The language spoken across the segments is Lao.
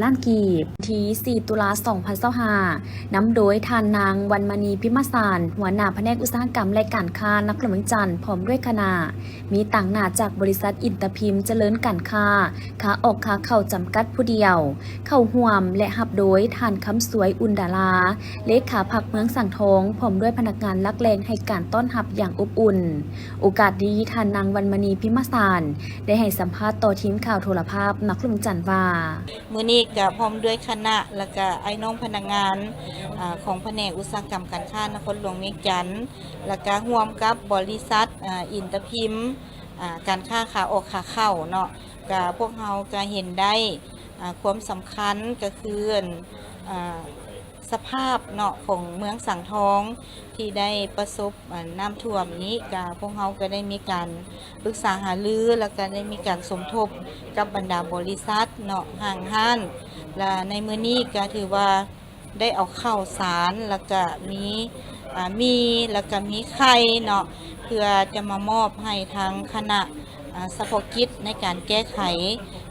ລ້ານກີບ ວັນທີສີ່ ຕຸລາ ສອງພັນຊາວຫ້າ ນຳໂດຍທ່ານນາງ ວັນມະນີ ພິມມະສານ ຫົວໜ້າພະແນກອຸດສາຫະກຳ ແລະ ການຄ້າ ນະຄອນຫຼວງວຽງຈັນ ພ້ອມດ້ວຍຄະນະ ມີຕາງໜ້າຈາກບໍລິສັດອິນຕາພິມຈະເລີນການຄ້າ ຂາອອກຂາເຂົ້າຈຳກັດຜູ້ດຽວ ເຂົ້າຮ່ວມ ແລະ ຮັບໂດຍທ່ານ ຄຳສວຍ ອຸ່ນດາລາ ເລຂາພັກເມືອງສັງທອງ ພ້ອມດ້ວຍພະນັກງານຫຼັກແຫຼ່ງໃຫ້ການຕ້ອນຮັບຢ່າງອົບອຸ່ນ. ໂອກາດນີ້ ທ່ານນາງ ວັນມະນີ ພິມມະສານ ໄດ້ໃຫ້ສຳພາດຕໍ່ທີມຂ່າວໂທລະພາບນະຄອນຫຼວງວຽງຈັນວ່າ ມື້ນີ້ກະພ້ອມດ້ວຍຄະນະ ແລ້ວກະອ້າຍນ້ອງພະນັກງານ ອາ ຂອງພະແນກອຸດສາຫະກຳການຄ້ານະຄອນຫຼວງວຽງຈັນ ແລ້ວກະຮ່ວມກັບບໍລິສັດ ອາ ອິນຕາພິມ ອາ ການຄ້າຂາອອກຂາເຂົ້າເນາະ ກະພວກເຮົາກະເຫັນໄດ້ ອາ ຄວາມສຳຄັນກະຄື ອັນ ອາ ສະພາບເນາະ ຂອງເມືອງສັງທອງ ທີ່ໄດ້ປະສົບ ອັນ ນ້ຳຖ້ວມນີ້ ກະພວກເຮົາກະໄດ້ມີການປຶກສາຫາລື ແລ້ວກະໄດ້ມີການສົມທົບກັບບັນດາບໍລິສັດເນາະ ຫ້າງຮ້ານ ແລະ ໃນມື້ນີ້ກະຖືວ່າໄດ້ເອົາເຂົ້າສານ ແລ້ວກະມີ ອາ ໝີ່ ແລ້ວກະມີໄຂ່ເນາະ ເພື່ອຈະມາມອບໃຫ້ທາງຄະນະ ອາ ສະເພາະກິດໃນການແກ້ໄຂ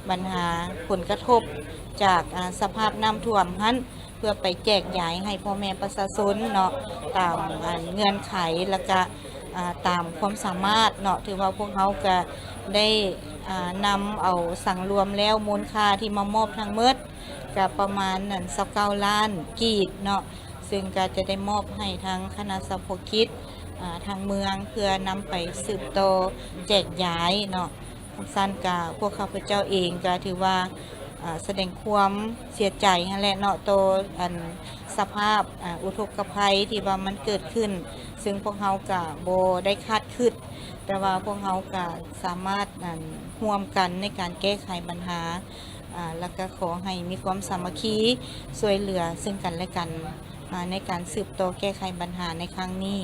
ບັນຫາຜົນກະທົບຈາກ ອາ ສະພາບນ້ຳຖ້ວມຫັ້ນ ເພື່ອໄປແຈກຢາຍໃຫ້ພໍ່ແມ່ປະຊາຊົນເນາະ ຕາມ ອັນ ເງື່ອນໄຂ ແລ້ວກະ ອາ ຕາມຄວາມສາມາດເນາະ. ຖືວ່າພວກເຮົາກະໄດ້ ອາ ນຳເອົາສັງລວມແລ້ວ ມູນຄ່າທີ່ມາມອບທັງໝົດກະປະມານ ອັນ ຊາວເກົ້າລ້ານກີບເນາະ ເຊິ່ງກະຈະໄດ້ມອບໃຫ້ທາງຄະນະສະເພາະກິດ ອາ ທາງເມືອງ ເພື່ອນຳໄປສືບຕໍ່ແຈກຢາຍເນາະ. ຈັ່ງຊັ້ນກະພວກຂ້າພະເຈົ້າເອງກະຖືວ່າ ອາ ສະແດງຄວາມເສຍໃຈຫັ້ນແຫຼະເນາະ ຕໍ່ ອັນ ສະພາບ ອາ ອຸທົກກະໄພທີ່ວ່າມັນເກີດຂຶ້ນ ເຊິ່ງພວກເຮົາກະບໍ່ໄດ້ຄາດຄິດ ແຕ່ວ່າພວກເຮົາກະສາມາດ ອັນ ຮ່ວມກັນໃນການແກ້ໄຂບັນຫາ ອາ ແລ້ວກະຂໍໃຫ້ມີຄວາມສາມັກຄີຊ່ວຍເຫຼືອເຊິ່ງກັນແລະກັນ ອາ ໃນການສືບຕໍ່ແກ້ໄຂບັນຫາໃນຄັ້ງນີ້.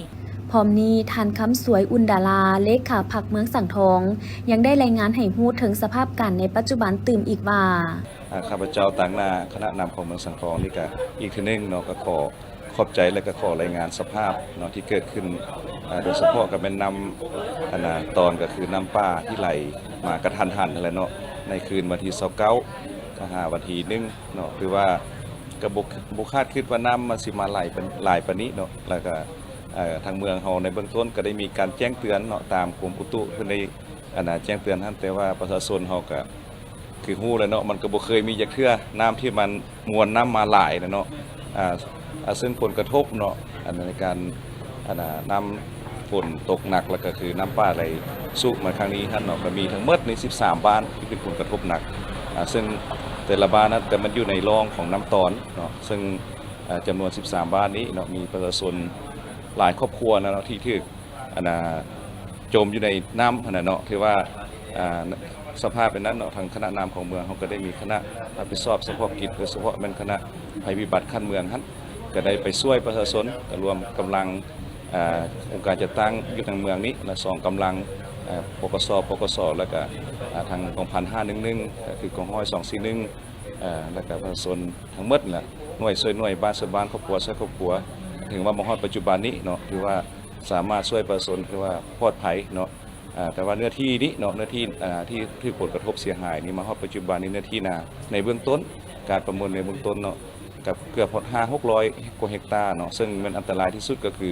ພ້ອມນີ້ ທ່ານ ຄຳສວຍ ອຸ່ນດາລາ ເລຂາພັກເມືອງສັງທອງ ຍັງໄດ້ລາຍງານໃຫ້ຮູ້ເຖິງສະພາບການໃນປັດຈຸບັນຕື່ມອີກວ່າ ອາ ຂ້າພະເຈົ້າຕາງໜ້າຄະນະນຳຂອງເມືອງສັງທອງນີ້ກະອີກເທື່ອໜຶ່ງເນາະ ກະຂໍຂອບໃຈ ແລະ ກະຂໍລາຍງານສະພາບເນາະທີ່ເກີດຂຶ້ນ ອາ ໂດຍສະເພາະກະແມ່ນນ້ຳ ອັນນາ ຕອນກະຄືນ້ຳປ່າທີ່ໄຫຼມາກະທັນຫັນຫັ້ນແຫຼະເນາະ ໃນຄືນວັນທີຊາວເກົ້າ ຫາວັນທີໜຶ່ງເນາະ ຖືວ່າກະບໍ່ ບໍ່ຄາດຄິດວ່ານ້ຳມັນຊິມາໄຫຼປານ ຫຼາຍປານນີ້ເນາະ ແລ້ວກະ ເອີ ທາງເມືອງເຮົາໃນເບື້ອງຕົ້ນກະໄດ້ມີການແຈ້ງເຕືອນເນາະ ຕາມກົມອຸຕຸເພິ່ນໄດ້ ອັນນາ ແຈ້ງເຕືອນຫັ້ນ ແຕ່ວ່າປະຊາຊົນເຮົາກະຄືຮູ້ແຫຼະເນາະ ມັນກະບໍ່ເຄີຍມີຈັກເທື່ອ ນ້ຳທີ່ມັນມວນນ້ຳມາຫຼາຍນະເນາະ ອາ ອາ ເຊິ່ງຜົນກະທົບເນາະ ອັນໃນການ ອັນນາ ນ້ຳຝົນຕົກໜັກ ແລ້ວກະຄືນ້ຳປ່າໄຫຼຊຸມາຄັ້ງນີ້ຫັ້ນເນາະ ກະມີທັງໝົດໃນສິບສາມບ້ານທີ່ເປັນຜົນກະທົບໜັກ ອາ ເຊິ່ງແຕ່ລະບ້ານນັ້ນກະມັນຢູ່ໃນຮ່ອງຂອງນ້ຳຕອນເນາະ ເຊິ່ງ ອາ ຈຳນວນສິບສາມບ້ານນີ້ເນາະ ມີປະຊາຊົນຫຼາຍຄອບຄົວນະເນາະ ທີ່ຖືກ ອັນນາ ຈົມຢູ່ໃນນ້ຳຫັ້ນນະເນາະ ຖືວ່າ ອາ ສະພາບແບບນັ້ນເນາະ ທາງຄະນະນຳຂອງເມືອງເຮົາກະໄດ້ມີຄະນະຮັບຜິດຊອບສະເພາະກິດ ໂດຍສະເພາະແມ່ນຄະນະໄພພິບັດຂັ້ນເມືອງຫັ້ນ ກະໄດ້ໄປຊ່ວຍປະຊາຊົນ ກະລວມກຳລັງ ອາ ອົງການຈັດຕັ້ງຢູ່ທາງເມືອງນີ້ ແລະ ສອງກຳລັງ ອາ ປກສ ປກສ ແລ້ວກະ ອາ ທາງກອງພັນຫ້າໜຶ່ງໜຶ່ງ ກະຄືກອງຮ້ອຍສອງສີ່ໜຶ່ງ ອາ ແລ້ວກະປະຊາຊົນທັງໝົດແຫຼະ ໜ່ວຍຊ່ວຍໜ່ວຍ ບ້ານຊ່ວຍບ້ານ ຄອບຄົວຊ່ວຍຄອບຄົວ ເຖິງວ່າມາຮອດປັດຈຸບັນນີ້ເນາະ ຖືວ່າສາມາດຊ່ວຍປະຊາຊົນ ຖືວ່າປອດໄພເນາະ ອາ ແຕ່ວ່າເນື້ອທີ່ນີ້ເນາະ ເນື້ອທີ່ ອາ ທີ່ຖືກຜົນກະທົບເສຍຫາຍນີ້ ມາຮອດປັດຈຸບັນນີ້ ເນື້ອທີ່ນາໃນເບື້ອງຕົ້ນ ການປະເມີນໃນເບື້ອງຕົ້ນເນາະ ກະເກືອບຮອດຫ້າຫົກຮ້ອຍກວ່າເຮັກຕາເນາະ ເຊິ່ງແມ່ນອັນຕະລາຍທີ່ສຸດກະຄື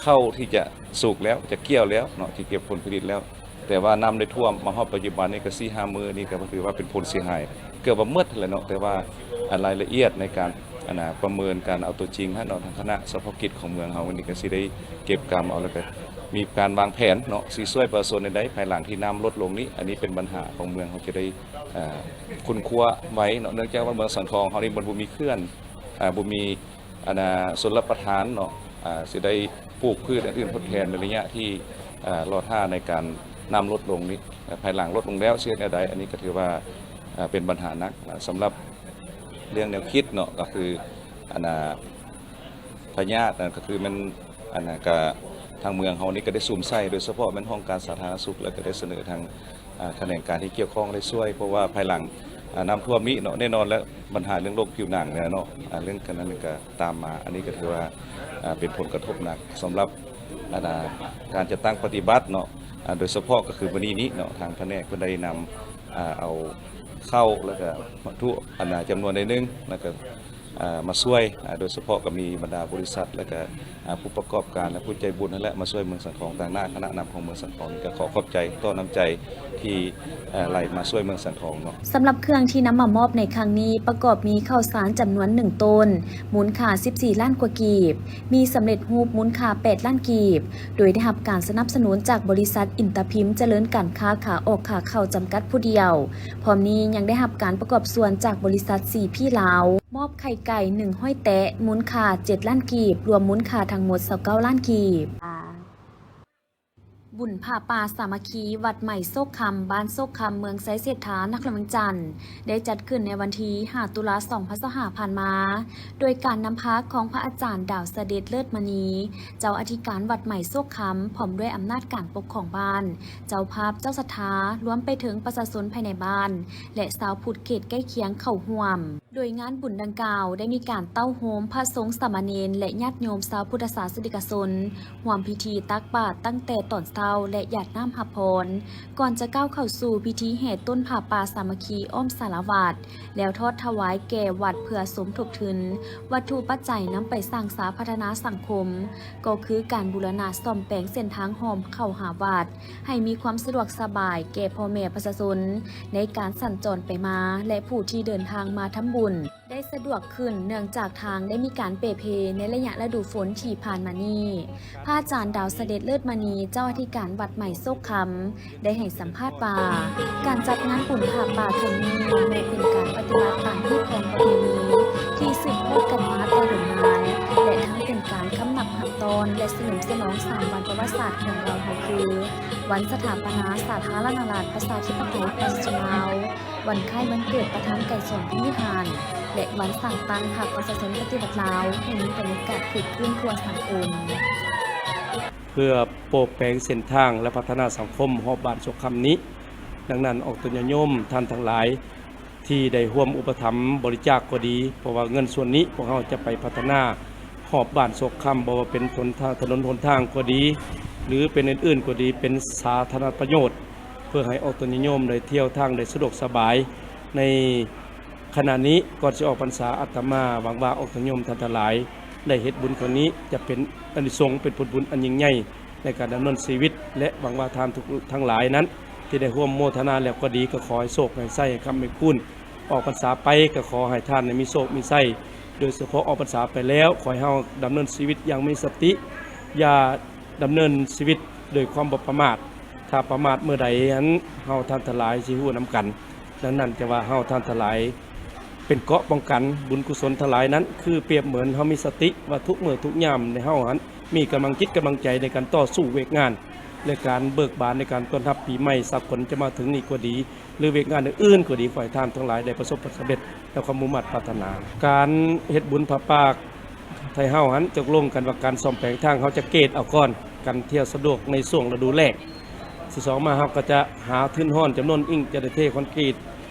ເຂົ້າທີ່ຈະສຸກແລ້ວ ຈະກ່ຽວແລ້ວເນາະ ທີ່ເກັບຜົນຜະລິດແລ້ວ ແຕ່ວ່ານ້ຳໄດ້ຖ້ວມມາຮອດປັດຈຸບັນນີ້ກະສີ່ຫ້າມື້ນີ້ກະຖືວ່າເປັນຜົນເສຍຫາຍເກືອບວ່າໝົດຫັ້ນແຫຼະເນາະ ແຕ່ວ່າ ອາ ລາຍລະອຽດໃນການ ອັນນາ ປະເມີນການເອົາຕົວຈິງຫັ້ນເນາະ ທາງຄະນະສະເພາະກິດຂອງເມືອງເຮົານີ້ກະຊິໄດ້ເກັບກຳເອົາ ແລ້ວກະມີການວາງແຜນເນາະ ຊິຊ່ວຍປະຊາຊົນແນວໃດ ພາຍຫຼັງທີ່ນ້ຳລົດລົງນີ້ ອັນນີ້ເປັນບັນຫາຂອງເມືອງເຮົາຈະໄດ້ ອາ ຄົ້ນຄວ້າໄວ້ເນາະ ເນື່ອງຈາກວ່າເມືອງສັງທອງເຮົານີ້ມັນບໍ່ມີເຂື່ອນ ອາ ບໍ່ມີ ອັນນາ ຊົນລະປະທານເນາະ ອາ ຊິໄດ້ປູກພືດອັນອື່ນທົດແທນໃນໄລຍະທີ່ ອາ ລໍຖ້າໃນການນ້ຳລົດລົງນີ້ ແລະ ພາຍຫຼັງລົດລົງແລ້ວຊິເຮັດແນວໃດ ອັນນີ້ກະຖືວ່າ ອາ ເປັນບັນຫາໜັກ ສຳລັບເລື່ອງແນວຄິດເນາະ ກະຄື ອັນນາ ພະຍາດ ກະຄືແມ່ນ ອັນນາ ກະທາງເມືອງເຮົານີ້ກະໄດ້ສຸມໃສ່ ໂດຍສະເພາະແມ່ນຫ້ອງການສາທາລະນະສຸກ ແລະ ກະໄດ້ສະເໜີທາງ ອາ ຂະແໜງການທີ່ກ່ຽວຂ້ອງໄດ້ຊ່ວຍ ເພາະວ່າພາຍຫຼັງ ອາ ນ້ຳຖ້ວມນີ້ເນາະ ແນ່ນອນແລ້ວ ບັນຫາເລື່ອງໂລກຜິວໜັງເນຍເນາະ ອາ ເລື່ອງການນັ້ນກະຕາມມາ ອັນນີ້ກະຖືວ່າ ອາ ເປັນຜົນກະທົບໜັກສຳລັບ ອັນນາ ການຈັດຕັ້ງປະຕິບັດເນາະ ອາ ໂດຍສະເພາະກະຄືມື້ນີ້ນີ້ເນາະ ທາງພະແນກເພິ່ນໄດ້ນຳ ອາ ເອົາ ເຂົ້າ ແລ້ວກະວັດຖຸອັນນ່າຈຳນວນໜ້ອຍໜຶ່ງ ແລ້ວກະ ອ່າ ມາຊ່ວຍ ອ່າ ໂດຍສະເພາະກໍມີບັນດາບໍລິສັດ ແລ້ວກະ ອ່າ ຜູ້ປະກອບການ ແລະ ຜູ້ໃຈບຸນນັ້ນແຫຼະ ມາຊ່ວຍເມືອງສັງທອງ ຕາງໜ້າຄະນະນຳຂອງເມືອງສັງທອງນີ້ ກໍຂໍຂອບໃຈຕໍ່ນ້ຳໃຈທີ່ ເອີ ໄຫຼມາຊ່ວຍເມືອງສັງທອງເນາະ. ສຳລັບເຄື່ອງທີ່ນຳມາມອບໃນຄັ້ງນີ້ ປະກອບມີເຂົ້າສານຈຳນວນໜຶ່ງໂຕນ ມູນຄ່າສິບສີ່ລ້ານກວ່າກີບ, ມີສຳເລັດຮູບມູນຄ່າແປດລ້ານກີບ, ໂດຍໄດ້ຮັບການສະໜັບສະໜູນຈາກບໍລິສັດອິນຕາພິມຈະເລີນການຄ້າຂາອອກຂາເຂົ້າຈຳກັດຜູ້ດຽວ. ພ້ອມນີ້ຍັງໄດ້ຮັບການປະກອບສ່ວນຈາກບໍລິສັດ ຊີ ພີ ລາວ ມອບໄຂ່ໄກ່ໜຶ່ງຮ້ອຍແຕະ ມູນຄ່າເຈັດລ້ານກີບ, ລວມມູນຄ່າທັງໝົດຊາວເກົ້າລ້ານກີບ. ບຸນຜ້າປ່າສາມັກຄີ ວັດໃໝ່ໂຊກຄຳ ບ້ານໂຊກຄຳ ເມືອງໄຊເສດຖາ ນະຄອນຫຼວງວຽງຈັນ ໄດ້ຈັດຂຶ້ນໃນວັນທີຫ້າ ຕຸລາ ສອງພັນຊາວຫ້າ ຜ່ານມາ ໂດຍການນຳພາຂອງພະອາຈານ ດາວສະເດັດ ເລີດມະນີ ເຈົ້າອະທິການວັດໃໝ່ໂຊກຄຳ ພ້ອມດ້ວຍອຳນາດການປົກຄອງບ້ານ, ເຈົ້າພາບ, ເຈົ້າສັດທາ, ລວມໄປເຖິງປະຊາຊົນພາຍໃນບ້ານ ແລະ ຊາວພຸດເຂດໃກ້ຄຽງເຂົ້າຮ່ວມ. ໂດຍງານບຸນດັ່ງກ່າວໄດ້ມີການເຕົ້າໂຮມພະສົງສາມະເນນ ແລະ ຍາດໂຍມຊາວພຸດທະສາສະນິກະຊົນ ຮ່ວມພິທີຕັກບາດຕັ້ງແຕ່ຕອນເຊົ້າ ແລະ ຢາດນ້ຳຮັບພອນ ກ່ອນຈະກ້າວເຂົ້າສູ່ພິທີແຫ່ຕົ້ນຜ້າປ່າສາມັກຄີອ້ອມສາລາວັດ ແລ້ວທອດຖວາຍແກ່ວັດເພື່ອສົມທົບທຶນວັດຖຸປັດໄຈນຳໄປສ້າງສາພັດທະນາສັງຄົມ ກໍຄືການບູລະນະສ້ອມແປງເສັ້ນທາງຮ່ອມເຂົ້າຫາວັດ ໃຫ້ມີຄວາມສະດວກສະບາຍແກ່ພໍ່ແມ່ປະຊາຊົນໃນການສັນຈອນໄປມາ ແລະ ຜູ້ທີ່ເດີນທາງມາທຳບຸນ ໄດ້ສະດວກຂຶ້ນ ເນື່ອງຈາກທາງໄດ້ມີການເປ່ເພໃນໄລຍະລະດູຝົນທີ່ຜ່ານມານີ້. ພະອາຈານ ດາວສະເດັດ ເລີດມະນີ ເຈົ້າອະທິການວັດໃໝ່ໂຊກຄຳ ໄດ້ໃຫ້ສຳພາດວ່າ ການຈັດງານບຸນຜ້າປ່າຄັ້ງນີ້ແມ່ນເປັນການປະຕິບັດຕາມຮີດຄອງປະເພນີທີ່ສືບທອດກັນມາແຕ່ດົນນານ ແລະ ທັງເປັນການຄຳນັບຮັບຕ້ອນ ແລະ ສະເຫຼີມສະຫຼອງສາມວັນປະຫວັດສາດຂອງລາວເຮົາຄື ວັນສະຖາປະນາສາທາລະນະລັດປະຊາທິປະໄຕປະຊາຊົນລາວ, ວັນຄ້າຍວັນເກີດປະທານໄກສອນ ພົມວິຫານ ແລະ ວັນສ້າງຕັ້ງພັກປະຊາຊົນປະຕິວັດລາວ ໃຫ້ມີບັນຍາກາດຄຶກຄື້ນທົ່ວສັງຄົມ. ເພື່ອໂປະແປງເສັ້ນທາງ ແລະ ພັດທະນາສັງຄົມຮອບບ້ານໂຊກຄຳນີ້, ດັ່ງນັ້ນ ອອກຕົນຍາດໂຍມທ່ານທັງຫຼາຍ ທີ່ໄດ້ຮ່ວມອຸປະຖຳບໍລິຈາກກໍດີ, ເພາະວ່າເງິນສ່ວນນີ້ພວກເຮົາຈະໄປພັດທະນາຮອບບ້ານໂຊກຄຳ, ບໍ່ວ່າເປັນຫົນທາງ ຖະໜົນຫົນທາງກໍດີ ຫຼື ເປັນອື່ນໆກໍດີ, ເປັນສາທາລະນະປະໂຫຍດ ເພື່ອໃຫ້ອອກຕົນຍາດໂຍມໄດ້ທ່ຽວທາງໄດ້ສະດວກສະບາຍ. ໃນຂະນະນີ້ ກ່ອນຊິອອກພັນສາ, ອາດຕະມາຫວັງວ່າອອກຕົນຍາດໂຍມທ່ານທັງຫຼາຍໄດ້ເຮັດບຸນຄັ້ງນີ້ ຈະເປັນອານິສົງ ເປັນຜົນບຸນອັນຍິ່ງໃຫຍ່ໃນການດຳເນີນຊີວິດ ແລະ ຫວັງວ່າທ່ານທຸກ ທັງຫຼາຍນັ້ນ ທີ່ໄດ້ຮ່ວມໂມທະນາແລ້ວກໍດີ, ກໍຂໍໃຫ້ໂຊກໃຫ້ໄຊ ໃຫ້ຄ້ຳໃຫ້ຄູນ. ອອກພັນສາໄປກໍຂໍໃຫ້ທ່ານໄດ້ມີໂຊກມີໄຊ, ໂດຍສະເພາະອອກພັນສາໄປແລ້ວ ຂໍໃຫ້ເຮົາດຳເນີນຊີວິດຢ່າງມີສະຕິ, ຢ່າດຳເນີນຊີວິດໂດຍຄວາມບໍ່ປະໝາດ. ຖ້າປະໝາດເມື່ອໃດຫັ້ນ ເຮົາທ່ານທັງຫຼາຍຊິຮູ້ນຳກັນ. ດັ່ງນັ້ນ ຈະວ່າເຮົາທ່ານທັງຫຼາຍເປັນເກາະປ້ອງກັນ. ບຸນກຸສົນທັງຫຼາຍນັ້ນ ຄືປຽບເໝືອນເຮົາມີສະຕິວ່າທຸກເມື່ອທຸກຍາມໃນເຮົາຫັ້ນ ມີກຳລັງຈິດກຳລັງໃຈໃນການຕໍ່ສູ້ວຽກງານ ແລະ ການເບີກບານໃນການຕ້ອນຮັບປີໃໝ່ສາກົນຈະມາເຖິງນີ້ກໍດີ ຫຼື ວຽກງານອື່ນໆກໍດີ, ຂໍໃຫ້ທ່ານທັງຫຼາຍໄດ້ປະສົບຜົນສຳເລັດ ແລະ ຄວາມມຸ່ງມາດປາດຖະໜາ. ການເຮັດບຸນຜ້າປ່າໄທເຮົາຫັ້ນ ຕົກລົງກັນວ່າການສ້ອມແປງທາງ ເຮົາຈະເກດເອົາກ່ອນ ການທ່ຽວສະດວກໃນຊ່ວງລະດູແລ້ງ. ທີສອງມາ ເຮົາກໍຈະຫາທຶນຮອນຈຳນວນໜຶ່ງ ຈະໄດ້ເທຄອນກຣີດ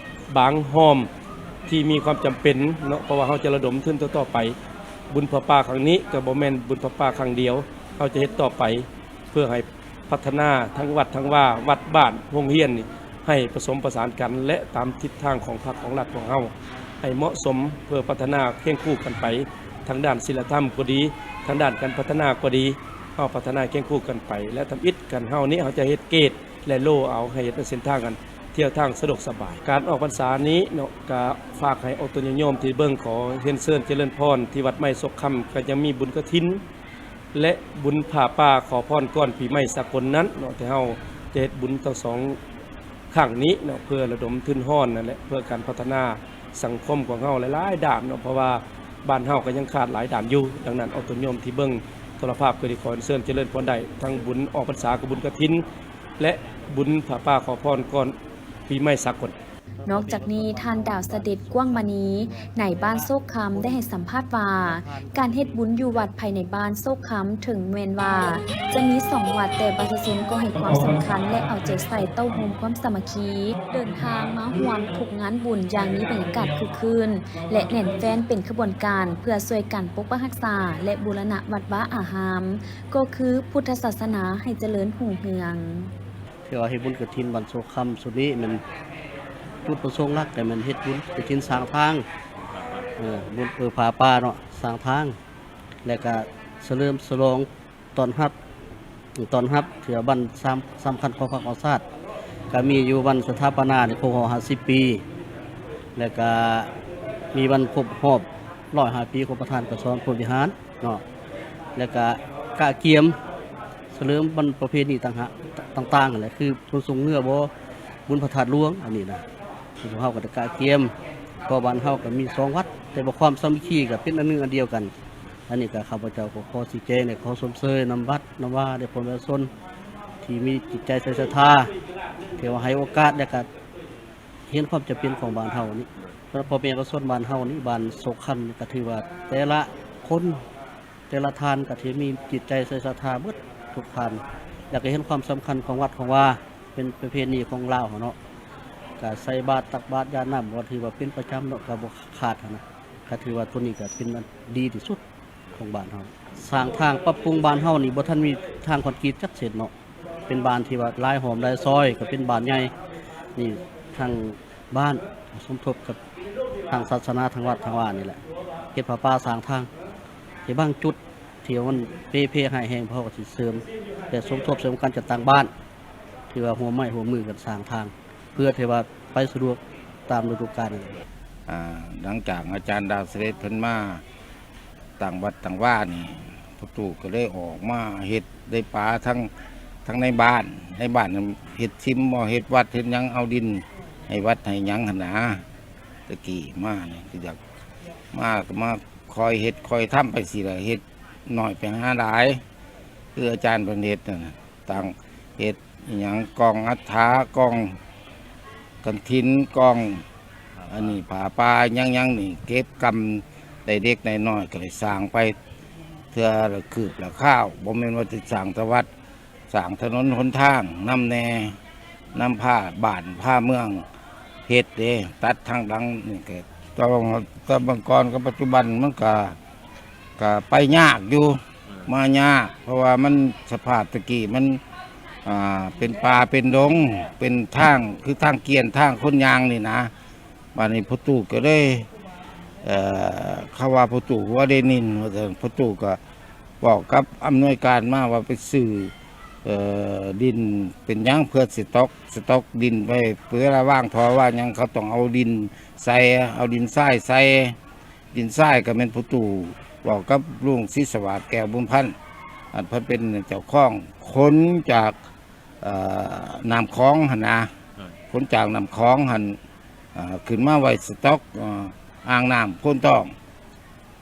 ບາງຮ່ອມທີ່ມີຄວາມຈຳເປັນເນາະ, ເພາະວ່າເຮົາຈະລະດົມທຶນຕໍ່ໆໄປ. ບຸນຜ້າປ່າຄັ້ງນີ້ກໍບໍ່ແມ່ນບຸນຜ້າປ່າຄັ້ງດຽວ, ເຮົາຈະເຮັດຕໍ່ໄປ ເພື່ອໃຫ້ພັດທະນາທັງວັດທັງວາ, ວັດ, ບ້ານ, ໂຮງຮຽນນີ້ ໃຫ້ປະສົມປະສານກັນ ແລະ ຕາມທິດທາງຂອງພັກຂອງລັດຂອງເຮົາ ໃຫ້ເໝາະສົມ ເພື່ອພັດທະນາຄຽງຄູ່ກັນໄປ ທາງດ້ານສິນລະທຳກໍດີ, ທາງດ້ານການພັດທະນາກໍດີ, ເຮົາພັດທະນາຄຽງຄູ່ກັນໄປ ແລະ ທຳອິດກັນເຮົານີ້ ເຮົາຈະເຮັດເກດ ແລະ ໂລເອົາ ໃຫ້ເຮັດເສັ້ນທາງກັນ ທ່ຽວທາງສະດວກສະບາຍ. ການອອກພັນສານີ້ເນາະ ກະຝາກໃຫ້ອອກຕົນຍາດໂຍມທີ່ເບິ່ງ ຂໍຮຽນເຊີນຈະເລີນພອນ ທີ່ວັດໃໝ່ໂຊກຄຳ ກະຍັງມີບຸນກະຖິນ ແລະ ບຸນຜ້າປ່າຂໍພອນກ່ອນປີໃໝ່ສາກົນນັ້ນເນາະ ທີ່ເຮົາຈະເຮັດບຸນທັງສອງຄັ້ງນີ້ເນາະ ເພື່ອລະດົມທຶນຮອນນັ້ນແຫຼະ ເພື່ອການພັດທະນາສັງຄົມຂອງເຮົາຫຼາຍໆດ້ານເນາະ ເພາະວ່າບ້ານເຮົາກໍຍັງຂາດຫຼາຍດ້ານຢູ່. ດັ່ງນັ້ນ ອອກຕົນໂຍມທີ່ເບິ່ງໂທລະພາບກໍດີ ຂໍເຊີນຈະເລີນພອນໄດ້ ທັງບຸນອອກພັນສາກັບບຸນກະຖິນ ແລະ ບຸນຜ້າປ່າຂໍພອນກ່ອນປີໃໝ່ສາກົນ. ນອກຈາກນີ້ ທ່ານ ດາວສະເດັດ ກວ້າງມະນີ ນາຍບ້ານໂຊກຄຳ ໄດ້ໃຫ້ສຳພາດວ່າ ການເຮັດບຸນຢູ່ວັດພາຍໃນບ້ານໂຊກຄຳ ເຖິງແມ່ນວ່າຈະມີສອງວັດ ແຕ່ປະຊາຊົນກໍໃຫ້ຄວາມສຳຄັນ ແລະ ເອົາໃຈໃສ່ເຕົ້າໂຮມຄວາມສາມັກຄີ ເດີນທາງມາຮ່ວມທຸກງານບຸນຢ່າງມີບັນຍາກາດຄຶກຄື້ນ ແລະ ແໜ້ນແຟ້ນເປັນຂະບວນການ ເພື່ອຊ່ວຍກັນປົກປັກຮັກສາ ແລະ ບູລະນະວັດວາອາຮາມ ກໍຄືພຸດທະສາສະໜາໃຫ້ຈະເລີນຮຸ່ງເຮືອງ. ເທື່ອເຮັດບຸນກະຖິນບ້ານໂຊກຄຳຊຸດນີ້ແມ່ນ ຈຸດປະສົງຫຼັກກໍແມ່ນເຮັດບຸນກະຖິນສ້າງທາງ ເອີ ບຸນ ເອີ ຜ້າປ່າເນາະ ສ້າງທາງ ແລະກະສະເຫຼີມສະຫຼອງ ຕ້ອນຮັບ ຕ້ອນຮັບເທື່ອວັນສຳ ສຳຄັນຂອງພັກຂອງຊາດ ກະມີຢູ່ວັນສະຖາປະນາໃນຄົບຮອບຫ້າສິບປີ ແລະກະມີວັນຄົບຮອບຮ້ອຍຫ້າປີຂອງປະທານກະຊອງພົມວິຫານເນາະ ແລະກະກະກຽມສະເຫຼີມວັນປະເພນີຕ່າງຫາກ ຕ່າງໆຫັ້ນແຫຼະ ຄືບຸນສົງເຮືອບໍ ບຸນພະທາດຫຼວງ ອັນນີ້ນະ ພວກເຮົາກໍໄດ້ກະກຽມ ເພາະບ້ານເຮົາກໍມີສອງວັດ ແຕ່ວ່າຄວາມສາມັກຄີກໍເປັນອັນໜຶ່ງອັນດຽວກັນ. ອັນນີ້ກໍຂ້າພະເຈົ້າກໍຂໍຊີ້ແຈງ ແລະ ຂໍຊົມເຊີຍນຳວັດນຳວາ ແລະ ພໍ່ແມ່ປະຊາຊົນທີ່ມີຈິດໃຈໃສ່ສັດທາ ທີ່ວ່າໃຫ້ໂອກາດ ແລະ ກໍເຫັນຄວາມຈຳເປັນຂອງບ້ານເຮົານີ້. ສຳລັບພໍ່ແມ່ປະຊາຊົນບ້ານເຮົານີ້ ບ້ານໂຊກຄຳນີ້ ກໍຖືວ່າແຕ່ລະຄົນ ແຕ່ລະທ່ານກໍທີ່ມີຈິດໃຈໃສ່ສັດທາເບິດທຸກທ່ານ ແລ້ວກໍເຫັນຄວາມສຳຄັນຂອງວັດຂອງວາ ເປັນປະເພນີຂອງລາວເຮົາເນາະ ກໍໃສ່ບາດຕັກບາດຢາດນ້ຳ ກໍຖືວ່າເປັນປະຈຳເນາະ ກໍບໍ່ຂາດຫັ້ນນະ ກໍຖືວ່າໂຕນີ້ກໍເປັນອັນດີທີ່ສຸດຂອງບ້ານເຮົາ. ສ້າງທາງປັບປຸງບ້ານເຮົານີ້ ບໍ່ທັນມີທາງຄອນກຣີດຈັກເສັ້ນເນາະ ເປັນບ້ານທີ່ວ່າຫຼາຍຮ່ອມຫຼາຍຊອຍ ກໍເປັນບ້ານໃຫຍ່ນີ້ ທາງບ້ານສົມທົບກັບທາງສາສະໜາ ທາງວັດທາງວານີ້ແຫຼະ ເຮັດຜ້າປ່າສ້າງທາງ ທີ່ບາງຈຸດທີ່ວ່າມັນເປ່ເພຮ້າຍແຮງ ພວກເຮົາກໍຊິເສີມ ແລະ ສົມທົບເສີມກັນຈາກຕ່າງບ້ານ ທີ່ວ່າຮ່ວມໄມ້ຮ່ວມມືກັນສ້າງທາງ ເພື່ອທີ່ວ່າໄປສະດວກຕາມລະດູການ. ອາ ຫຼັງຈາກອາຈານດາວສະເດັດເພິ່ນມາ ຕັ້ງວັດຕັ້ງວານີ້ ພໍ່ຕູ້ກໍເລີຍອອກມາເຮັດໄດ້ປາທັງ ທັງໃນບ້ານ ໃນບ້ານເຮັດຊິມບໍ່ ເຮັດວັດເຮັດຫຍັງ ເອົາດິນໃຫ້ວັດໃຫ້ຫຍັງຫັ້ນນາ. ແຕ່ກີ້ມານີ້ກໍຢາກ ມາກໍມາຄອຍເຮັດຄອຍທຳໄປຊີ້ລະ ເຮັດໜ້ອຍໄປຫາຫຼາຍ ຄືອາຈານເພິ່ນເຮັດນັ້ນນະ ຕັ້ງເຮັດອີ່ຫຍັງ ກອງອັດຖາ ກອງກະຖິນ ກອງອັນນີ້ ຜ້າປ່າຫຍັງໆນີ້ ເກັບກຳໄດ້ເລັກໄດ້ນ້ອຍ ກໍໄດ້ສ້າງໄປເທື່ອລະຄືບລະຄາວ ບໍ່ແມ່ນວ່າຊິສ້າງແຕ່ວັດ ສ້າງຖະໜົນຫົນທາງນຳແດ່ ນຳພາບ້ານພາເມືອງເຮັດເດ້ ຕັດທາງຫຼັງນີ້ກໍ ແຕ່ວ່າ ແຕ່ບາງກ່ອນກັບປັດຈຸບັນມັນກະ ກະໄປຍາກຢູ່ ເອີ ມາຍາກ ເພາະວ່າມັນ ສະພາບແຕ່ກີ້ມັນ ອ່າ ເປັນປ່າເປັນດົງ ເປັນທາງ ຄືທາງກຽນ ທາງຄົນຍ່າງນີ້ນະ. ບາດນີ້ພໍ່ຕູ້ກໍເລີຍ ເອີ ເຂົາວ່າພໍ່ຕູ້ບໍ່ໄດ້ນິນ ວ່າຊັ້ນ ພໍ່ຕູ້ກໍເວົ້າກັບອຳນວຍການມາວ່າໄປຊື້ ເອີ ດິນເປັນຫຍັງ ເພື່ອສະຕັອກ ສະຕັອກດິນໄວ້ ເວລາວາງທໍ່ວາງຫຍັງ ເຂົາຕ້ອງເອົາດິນໃສ່ ເອົາດິນຊາຍໃສ່ ດິນຊາຍກໍແມ່ນພໍ່ຕູ້ເວົ້າກັບລຸງສີສະຫວາດ ແກ້ວບຸນພັນ ອັນເພິ່ນເປັນເຈົ້າຂອງ ຂົນຈາກ ເອີ ນ້ຳຂອງຫັ້ນນະ ຂົນຈາກນ້ຳຂອງຫັ້ນ ເອີ ຂຶ້ນມາໄວ້ສະຕັອກ ເອີ ອ່າງນ້ຳໂພນທອງ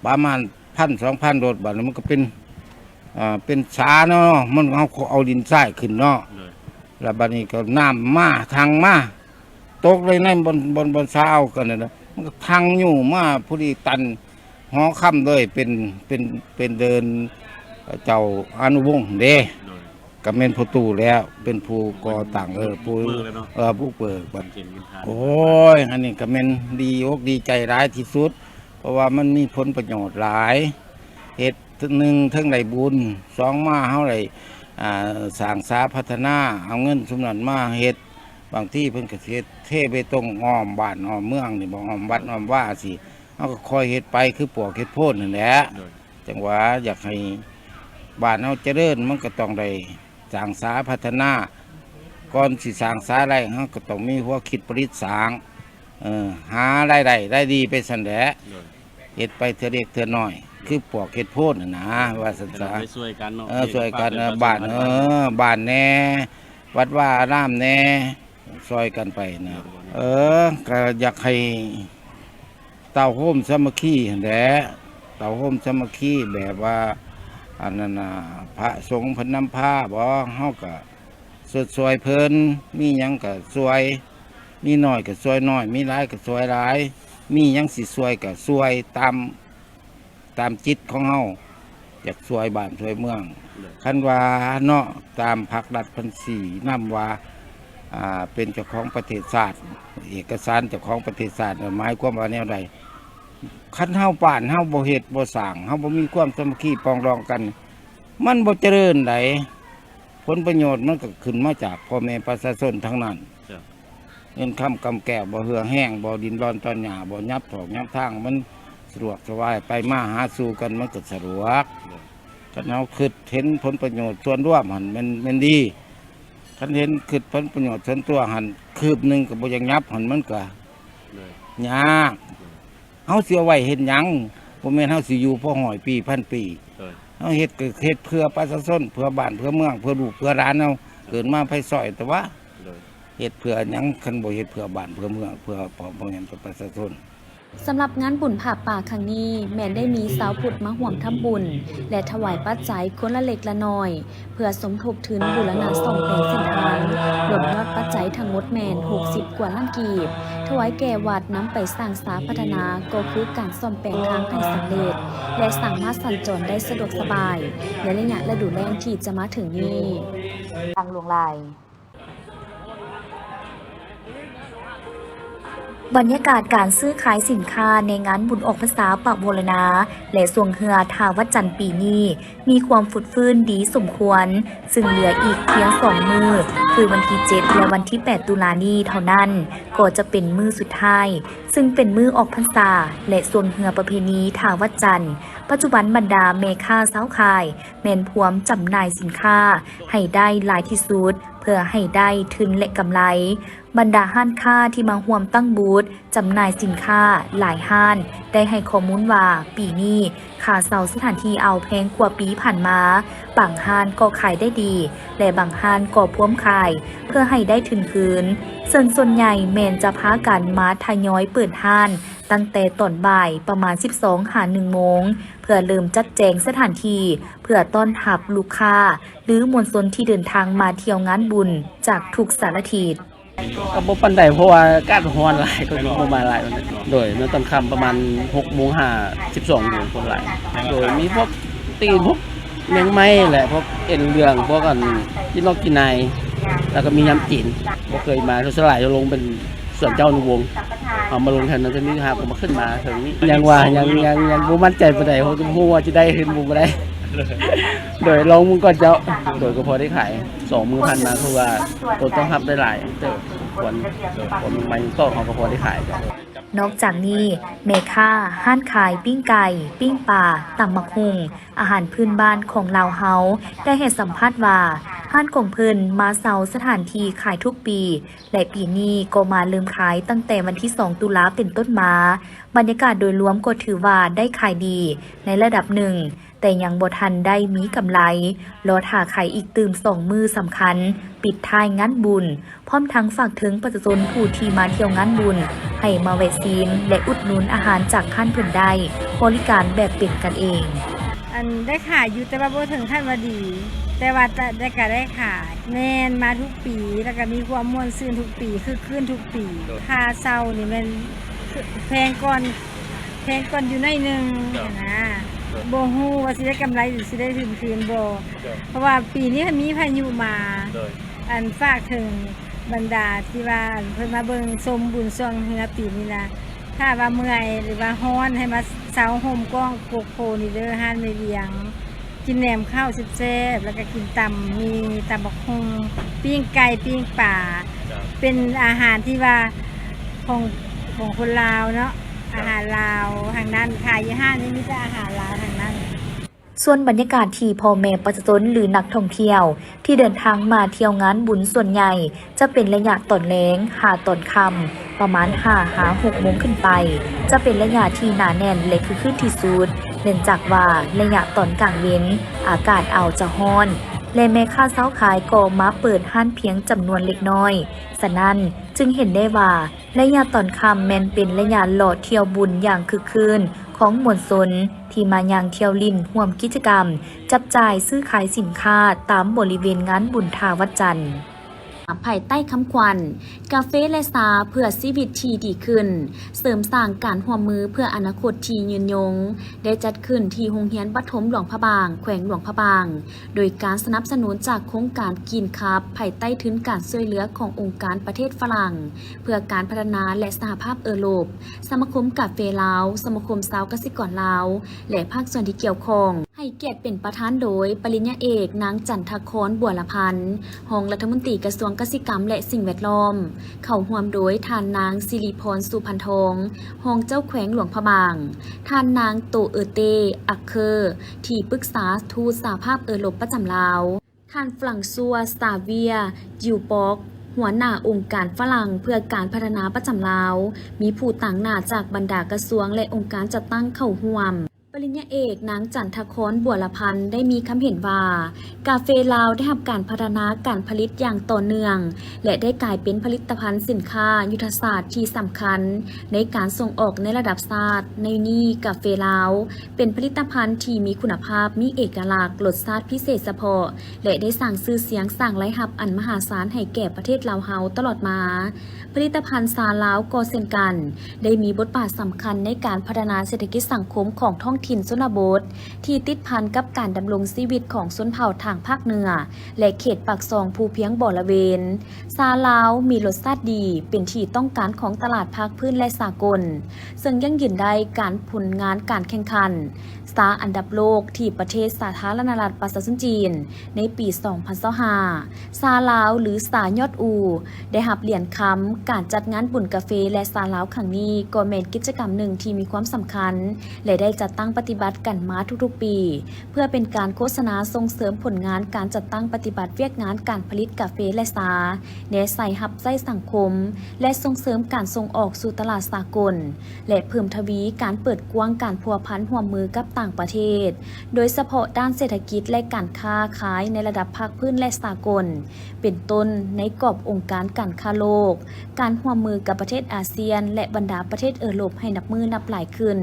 ປະມານພັນສອງພັນໂດດ ບາດນີ້ມັນກໍເປັນ ເອີ ເປັນສາເນາະ ມັນ ເຮົາເອົາດິນຊາຍຂຶ້ນເນາະ ແລ້ວບາດນີ້ກໍນ້ຳມາ ທັ່ງມາ ຕົກເລີຍໃນບ່ອນ ບ່ອນ ບ່ອນສາເອົາກັນນັ້ນນະ ມັນກໍທັ່ງຢູ່ມາພໍດີຕັນຫໍຄຳເລີຍ ເປັນ ເປັນ ເປັນເດີ່ນເຈົ້າອານຸວົງເດ້ ກໍແມ່ນພໍ່ຕູ້ແລ້ວ ເປັນຜູ້ກໍ່ຕັ້ງ ເອີ ຜູ້ ເອີ ບຸກເບີກ ເອີ ບຸກເບີກ ໂອ້ຍ ອັນນີ້ກໍແມ່ນດີອົກດີໃຈຫຼາຍທີ່ສຸດ ເພາະວ່າມັນມີຜົນປະໂຫຍດຫຼາຍ ເຮັດ ໜຶ່ງ ເຖິງໄດ້ບຸນ ສອງ ມາເຮົາໄດ້ ອ່າ ສ້າງສາພັດທະນາ ເອົາເງິນຊຸມນັ້ນມາເຮັດ ບາງທີເພິ່ນກໍຊິເຮັດເທເບຕົງອ້ອມບ້ານອ້ອມເມືອງນີ້ບໍ ອ້ອມວັດອ້ອມວາຊີ້ ເຮົາກໍຄ່ອຍເຮັດໄປ ຄືປວກເຮັດໂພນຫັ້ນແຫຼະ. ໂດຍ ຈັ່ງວ່າຢາກໃຫ້ບ້ານເຮົາຈະເລີນ ມັນກໍຕ້ອງໄດ້ສ້າງສາພັດທະນາ ກ່ອນຊິສ້າງສາໄດ້ ເຮົາກໍຕ້ອງມີຫົວຄິດປະດິດສ້າງ ເອີ ຫາລາຍໄດ້ລາຍດີໄປຊັ້ນແຫຼະ ໂດຍ ເຮັດໄປເທື່ອເລັກເທື່ອນ້ອຍ ຄືປວກເຮັດໂພນຫັ້ນນະ ວ່າຊັ້ນຊະ ເອີ ຊ່ວຍກັນເນາະ ເອີ ຊ່ວຍກັນ ເອີ ບ້ານ ເອີ ບ້ານແດ່ ວັດວາອາຣາມແດ່ ຊ່ອຍກັນໄປນະ ໂດຍ ເອີ ກໍຢາກໃຫ້ ເຕົ້າໂຮມສາມັກຄີຫັ້ນແຫຼະ ເຕົ້າໂຮມສາມັກຄີແບບວ່າ ອັນນັ້ນນະ ພະສົງເພິ່ນນຳພາບໍ ເຮົາກະຊົດຊ່ວຍເພິ່ນ ມີຫຍັງກະຊ່ວຍ ມີໜ້ອຍກະຊ່ວຍໜ້ອຍ ມີຫຼາຍກະຊ່ວຍຫຼາຍ ມີຫຍັງຊິຊ່ວຍກະຊ່ວຍຕາມ ຕາມຈິດຂອງເຮົາ ຢາກຊ່ວຍບ້ານຊ່ວຍເມືອງ ໂດຍ ຄັນວ່າເນາະ ຕາມພັກລັດເພິ່ນຊີ້ນຳວ່າ ອ່າ ເປັນເຈົ້າຂອງປະເທດຊາດ ເອກະສານເຈົ້າຂອງປະເທດຊາດ ໝາຍຄວາມວ່າແນວໃດ? ຄັນເຮົາ ບ້ານເຮົາບໍ່ເຮັດບໍ່ສ້າງ ເຮົາບໍ່ມີຄວາມສາມັກຄີປອງດອງກັນ ມັນບໍ່ຈະເລີນໃດ໋ ຜົນປະໂຫຍດມັນກໍຂຶ້ນມາຈາກພໍ່ແມ່ປະຊາຊົນທັງນັ້ນ ເຈົ້າ ເງິນຄຳກຳແກ້ວບໍ່ເຫື່ອແຮງ ບໍ່ດິ້ນລອນຕອນຫຍ້າ ບໍ່ຫຍັບຖອກຫຍັບທາງ ມັນສະດວກສະບາຍ ໄປມາຫາສູ່ກັນມັນກໍສະດວກ. ຄັນເຮົາຄິດເຫັນຜົນປະໂຫຍດສ່ວນລວມຫັ້ນແມ່ນ ແມ່ນດີ. ຄັນເຫັນຄິດຜົນປະໂຫຍດສ່ວນຕົວຫັ້ນ ຄືບໜຶ່ງກໍບໍ່ຢາກຫຍັບຫັ້ນ ມັນກໍຍາກ. ເຮົາຊິເອົາໄວ້ເຮັດຫຍັງ? ບໍ່ແມ່ນເຮົາຊິຢູ່ພໍຮ້ອຍປີພັນປີ. ເຮົາເຮັດກໍເຮັດເພື່ອປະຊາຊົນ ເພື່ອບ້ານເພື່ອເມືອງ ເພື່ອລູກເພື່ອຫຼານເຮົາ ເກີດມາໃຜຊ່ອຍແຕ່ວ່າ ເຮັດເພື່ອຫຍັງ ຄັນບໍ່ເຮັດເພື່ອບ້ານເພື່ອເມືອງ ເພື່ອພໍ່ແມ່ປະຊາຊົນ. ສຳລັບງານບຸນຜ້າປ່າຄັ້ງນີ້ ແມ່ນໄດ້ມີຊາວພຸດມາຮ່ວມທຳບຸນ ແລະ ຖວາຍປັດໄຈຄົນລະເລັກລະນ້ອຍ ເພື່ອສົມທົບທຶນບູລະນະສ້ອມແປງເສັ້ນທາງ ລວມຍອດປັດໄຈທັງໝົດແມ່ນຫົກສິບກວ່າລ້ານກີບ ຖວາຍແກ່ວັດນຳໄປສ້າງສາພັດທະນາ ກໍຄືການສ້ອມແປງທາງໃຫ້ສຳເລັດ ແລະ ສາມາດສັນຈອນໄດ້ສະດວກສະບາຍ ໃນໄລຍະລະດູແລ້ງທີ່ຈະມາເຖິງນີ້. ທາງຫຼວງຫຼາຍ ບັນຍາກາດການຊື້ຂາຍສິນຄ້າໃນງານບຸນອອກພັນສາປະວໍລະນາ ແລະ ຊ່ວງເຮືອທ່າວັດຈັນປີນີ້ ມີຄວາມຟົດຟື້ນດີສົມຄວນ, ຊຶ່ງເຫຼືອອີກພຽງສອງມື້ ຄືວັນທີເຈັດ ແລະ ວັນທີແປດ ຕຸລານີ້ເທົ່ານັ້ນ ກໍຈະເປັນມື້ສຸດທ້າຍ ຊຶ່ງເປັນມື້ອອກພັນສາ ແລະ ຊ່ວງເຮືອປະເພນີທ່າວັດຈັນ. ປັດຈຸບັນບັນດາແມ່ຄ້າຊາວຂາຍ ແມ່ນພວມຈຳໜ່າຍສິນຄ້າໃຫ້ໄດ້ຫຼາຍທີ່ສຸດ ເພື່ອໃຫ້ໄດ້ທຶນ ແລະ ກຳໄລ. ບັນດາຮ້ານຄ້າທີ່ມາຮ່ວມຕັ້ງບູດຈຳໜ່າຍສິນຄ້າຫຼາຍຮ້ານ ໄດ້ໃຫ້ຂໍ້ມູນວ່າ ປີນີ້ຄ່າເຊົ່າສະຖານທີ່ອາວແພງກວ່າປີຜ່ານມາ, ບາງຮ້ານກໍຂາຍໄດ້ດີ ແລະ ບາງຮ້ານກໍພວມຂາຍ ເພື່ອໃຫ້ໄດ້ທຶນຄືນ, ເຊິ່ງສ່ວນໃຫຍ່ແມ່ນຈະພາກັນມາທະຍອຍເປີດຮ້ານຕັ້ງແຕ່ຕອນບ່າຍປະມານສິບສອງຫາໜຶ່ງໂມງ ເພື່ອເລີ່ມຈັດແຈງສະຖານທີ່ ເພື່ອຕ້ອນຮັບລູກຄ້າ ຫຼື ມວນຊົນທີ່ເດີນທາງມາທ່ຽວງານບຸນຈາກທຸກສາລະທິດ. ກໍບໍ່ປານໃດ ເພາະວ່າອາກາດຮ້ອນຫຼາຍ ກໍບໍ່ມາຫຼາຍປານໃດ. ໂດຍ ໃນຕອນຄ່ຳປະມານຫົກໂມງຫາສິບສອງໂມງຄົນຫຼາຍ. ໂດຍ ມີພວກຕີນ ພວກແມງໄມ້ແຫຼະ ພວກເອັນເຫຼືອງ ພວກອັນ ຈີ່ນອກຈີ່ນາຍ ແລ້ວກໍມີຍຳຈີນ. ບໍ່ເຄີຍມາ ສ່ວນຫຼາຍຈະລົງເປັນ ສວນເຈົ້າອະນຸວົງ ເຮົາມາລົງແຖວນັ້ນແຖວນີ້ ຫາກໍມາຂຶ້ນມາເທິງນີ້ ຍັງວ່າ ຍັງ ຍັງ ຍັງບໍ່ໝັ້ນໃຈປານໃດ ເຮົາກໍບໍ່ຮູ້ວ່າຈະໄດ້ຂຶ້ນບໍ່ໄດ້. ໂດຍ ລອງເບິ່ງກ່ອນເຈົ້າ. ໂດຍ ກໍພໍໄດ້ຂາຍ ສອງມື້ຜ່ານມາ ຄືວ່າຄົນຕ້ອງຮັບໄດ້ຫຼາຍເຕີບສົມຄວນ ຄົນໃໝ່ຕໍ່ເຮົາກໍພໍໄດ້ຂາຍ. ນອກຈາກນີ້ ແມ່ຄ້າຮ້ານຂາຍປີ້ງໄກ່, ປີ້ງປາ, ຕຳໝາກຫຸ່ງ, ອາຫານພື້ນບ້ານຂອງລາວເຮົາ ໄດ້ໃຫ້ສຳພາດວ່າ ຮ້ານຂອງເພິ່ນມາເຊົ່າສະຖານທີ່ຂາຍທຸກປີ ແລະ ປີນີ້ກໍມາເລີ່ມຂາຍຕັ້ງແຕ່ວັນທີສອງ ຕຸລາເປັນຕົ້ນມາ. ບັນຍາກາດໂດຍລວມກໍຖືວ່າໄດ້ຂາຍດີໃນລະດັບໜຶ່ງ, ແຕ່ຍັງບໍ່ທັນໄດ້ມີກຳໄລ, ລໍຖ້າຂາຍອີກຕື່ມສອງມື້ສຳຄັນ ປິດທ້າຍງານບຸນ, ພ້ອມທັງຝາກເຖິງປະຊາຊົນຜູ້ທີ່ມາທ່ຽວງານບຸນ ໃຫ້ມາແວະຊີມ ແລະ ອຸດໜູນອາຫານຈາກຮ້ານເພິ່ນໄດ້, ບໍລິການແບບເປັນກັນເອງ. ອັນໄດ້ຂາຍຢູ່ ແຕ່ວ່າບໍ່ເຖິງຂັ້ນວ່າດີ ແຕ່ວ່າໄດ້ ກະໄດ້ຂາຍ. ແມ່ນ ມາທຸກປີ ແລ້ວກະມີຄວາມມ່ວນຊື່ນທຸກປີ ຄຶກຄື້ນທຸກປີ. ຄ່າເຊົ່ານີ້ແມ່ນແພງກ່ອນ ແພງກ່ອນຢູ່ໜ້ອຍໜຶ່ງຫັ້ນນະ. ບໍ່ຮູ້ວ່າຊິໄດ້ກຳໄລ ຫຼື ຊິໄດ້ທຶນຄືນບໍ່. ເພາະວ່າປີນີ້ມັນມີພາຍຸມາ. ອັນ ຝາກເຖິງບັນດາທີ່ວ່າ ອັນ ເພິ່ນມາເບິ່ງຊົມບຸນຊ່ວງເຮືອປີນີ້ນະ ຖ້າວ່າເມື່ອຍ ຫຼືວ່າຮ້ອນ ໃຫ້ມາເຊົ່າຮົ່ມກ້ອງກົກໂພນີ້ເດີ ຮ້ານແມ່ວຽງ. ກິນແໜມເຂົ້າແຊບໆ ແລ້ວກະກິນຕຳໝີ່ ຕຳບັກຫຸ່ງ ປີ້ງໄກ່ ປີ້ງປາ. ເປັນອາຫານທີ່ວ່າຂອງ ຂອງຄົນລາວເນາະ ອາຫານລາວທັງນັ້ນ. ຂາຍຢູ່ຮ້ານນີ້ມີແຕ່ອາຫານລາວທັງນັ້ນ. ສ່ວນບັນຍາກາດທີ່ພໍ່ແມ່ປະຊາຊົນ ຫຼື ນັກທ່ອງທ່ຽວ ທີ່ເດີນທາງມາທ່ຽວງານບຸນສ່ວນໃຫຍ່ ຈະເປັນໄລຍະຕອນແລງຫາຕອນຄ່ຳ ປະມານຫ້າຫາຫົກໂມງຂຶ້ນໄປ ຈະເປັນໄລຍະທີ່ໜາແໜ້ນ ແລະ ຄຶກຄື້ນທີ່ສຸດ, ເນື່ອງຈາກວ່າໄລຍະຕອນກາງເວັນ ອາກາດອາດຈະຮ້ອນ ແລະ ແມ່ຄ້າຊາວຂາຍກໍມາເປີດຮ້ານພຽງຈຳນວນເລັກນ້ອຍ. ສະນັ້ນ ຈຶ່ງເຫັນໄດ້ວ່າ ໄລຍະຕອນຄ່ຳແມ່ນເປັນໄລຍະເລາະທ່ຽວບຸນຢ່າງຄຶກຄື້ນຂອງມວນຊົນ ທີ່ມາຍ່າງທ່ຽວຫຼິ້ນຮ່ວມກິດຈະກຳ ຈັບຈ່າຍຊື້ຂາຍສິນຄ້າຕາມບໍລິເວນງານບຸນທ່າວັດຈັນ. ພາຍໃຕ້ຄຳຂວັນ ກາເຟ ແລະ ຊາ ເພື່ອຊີວິດທີ່ດີຂຶ້ນ, ເສີມສ້າງການຮ່ວມມືເພື່ອອະນາຄົດທີ່ຍືນຍົງ ໄດ້ຈັດຂຶ້ນທີ່ໂຮງຮຽນປະຖົມຫຼວງພະບາງ ແຂວງຫຼວງພະບາງ ໂດຍການສະໜັບສະໜູນຈາກໂຄງການ Green Cup ພາຍໃຕ້ທຶນການຊ່ວຍເຫຼືອຂອງອົງການປະເທດຝຣັ່ງ ເພື່ອການພັດທະນາ ແລະ ສະຫະພາບເອີຣົບ, ສະມາຄົມກາເຟລາວ, ສະມາຄົມຊາວກະສິກອນລາວ ແລະ ພາກສ່ວນທີ່ກ່ຽວຂ້ອງ. ໃຫ້ກຽດເປັນປະທານໂດຍ ປະລິນຍາເອກ ນາງ ຈັນທະຄອນ ບົວລະພັນ ຮອງລັດຖະມົນຕີກະຊວງກະສິກຳ ແລະ ສິ່ງແວດລ້ອມ, ເຂົ້າຮ່ວມໂດຍ ທ່ານນາງ ສິລິພອນ ສຸພັນທອງ ຮອງເຈົ້າແຂວງຫຼວງພະບາງ, ທ່ານນາງ ໂຕເອີເຕ ອັກເຄີ ທີ່ປຶກສາທູດສະຫະພາບເອີຣົບປະຈຳລາວ, ທ່ານ ຟຣັງຊວ ສາເວຍ ຢິວປອກ ຫົວໜ້າອົງການຝຣັ່ງເພື່ອການພັດທະນາປະຈຳລາວ, ມີຜູ້ຕາງໜ້າຈາກບັນດາກະຊວງ ແລະ ອົງການຈັດຕັ້ງເຂົ້າຮ່ວມ. ປະລິນຍາເອກ ນາງ ຈັນທະຄອນ ບົວລະພັນ ໄດ້ມີຄຳເຫັນວ່າ ກາເຟລາວໄດ້ຮັບການພັດທະນາການຜະລິດຢ່າງຕໍ່ເນື່ອງ ແລະ ໄດ້ກາຍເປັນຜະລິດຕະພັນສິນຄ້າຍຸດທະສາດທີ່ສຳຄັນໃນການສົ່ງອອກໃນລະດັບຊາດ. ໃນນີ້ກາເຟລາວເປັນຜະລິດຕະພັນທີ່ມີຄຸນນະພາບ, ມີເອກະລັກ, ລົດຊາດພິເສດສະເພາະ ແລະ ໄດ້ສ້າງຊື່ສຽງ, ສ້າງລາຍຮັບອັນມະຫາສານໃຫ້ແກ່ປະເທດລາວເຮົາຕະຫຼອດມາ. ຜະລິດຕະພັນຊາລາວກໍເຊັ່ນກັນ ໄດ້ມີບົດບາດສຳຄັນໃນການພັດທະນາເສດຖະກິດສັງຄົມຂອງທ້ອງຖິ່ນຊົນນະບົດ ທີ່ຕິດພັນກັບການດຳລົງຊີວິດຂອງຊົນເຜົ່າທາງພາກເໜືອ ແລະ ເຂດປາກຊ່ອງພູພຽງບໍລະເວນ. ຊາລາວມີລົດຊາດດີ, ເປັນທີ່ຕ້ອງການຂອງຕະຫຼາດພາກພື້ນ ແລະ ສາກົນ, ເຊິ່ງຢັ້ງຢືນໄດ້ການຜົນງານການແຂ່ງຂັນຊາອັນດັບໂລກທີ່ປະເທດສາທາລະນະລັດປະຊາຊົນຈີນ ໃນປີສອງພັນຊາວຫ້າ ຊາລາວ ຫຼື ຊາຍອດອູ ໄດ້ຮັບຫຼຽນຄຳ. ການຈັດງານບຸນກາເຟ ແລະ ຊາລາວຄັ້ງນີ້ ກໍແມ່ນກິດຈະກຳໜຶ່ງທີ່ມີຄວາມສຳຄັນ ແລະ ໄດ້ຈັດຕັ້ງປະຕິບັດກັນມາທຸກໆປີ ເພື່ອເປັນການໂຄສະນາສົ່ງເສີມຜົນງານການຈັດຕັ້ງປະຕິບັດວຽກງານການຜະລິດກາເຟ ແລະ ຊາ ແນໃສ່ຮັບໃຊ້ສັງຄົມ ແລະ ສົ່ງເສີມການສົ່ງອອກສູ່ຕະຫຼາດສາກົນ ແລະ ເພີ່ມທະວີການເປີດກວ້າງການພົວພັນຮ່ວມມືກັບຕ່າງປະເທດ, ໂດຍສະເພາະດ້ານເສດຖະກິດ ແລະ ການຄ້າຂາຍໃນລະດັບພາກພື້ນ ແລະ ສາກົນ, ເປັນຕົ້ນໃນກອບອົງການການຄ້າໂລກ, ການຮ່ວມມືກັບປະເທດອາຊຽນ ແລະ ບັນດາປະເທດເອີຣົບໃຫ້ນັບມື້ນັບຫຼາຍຂຶ້ນ.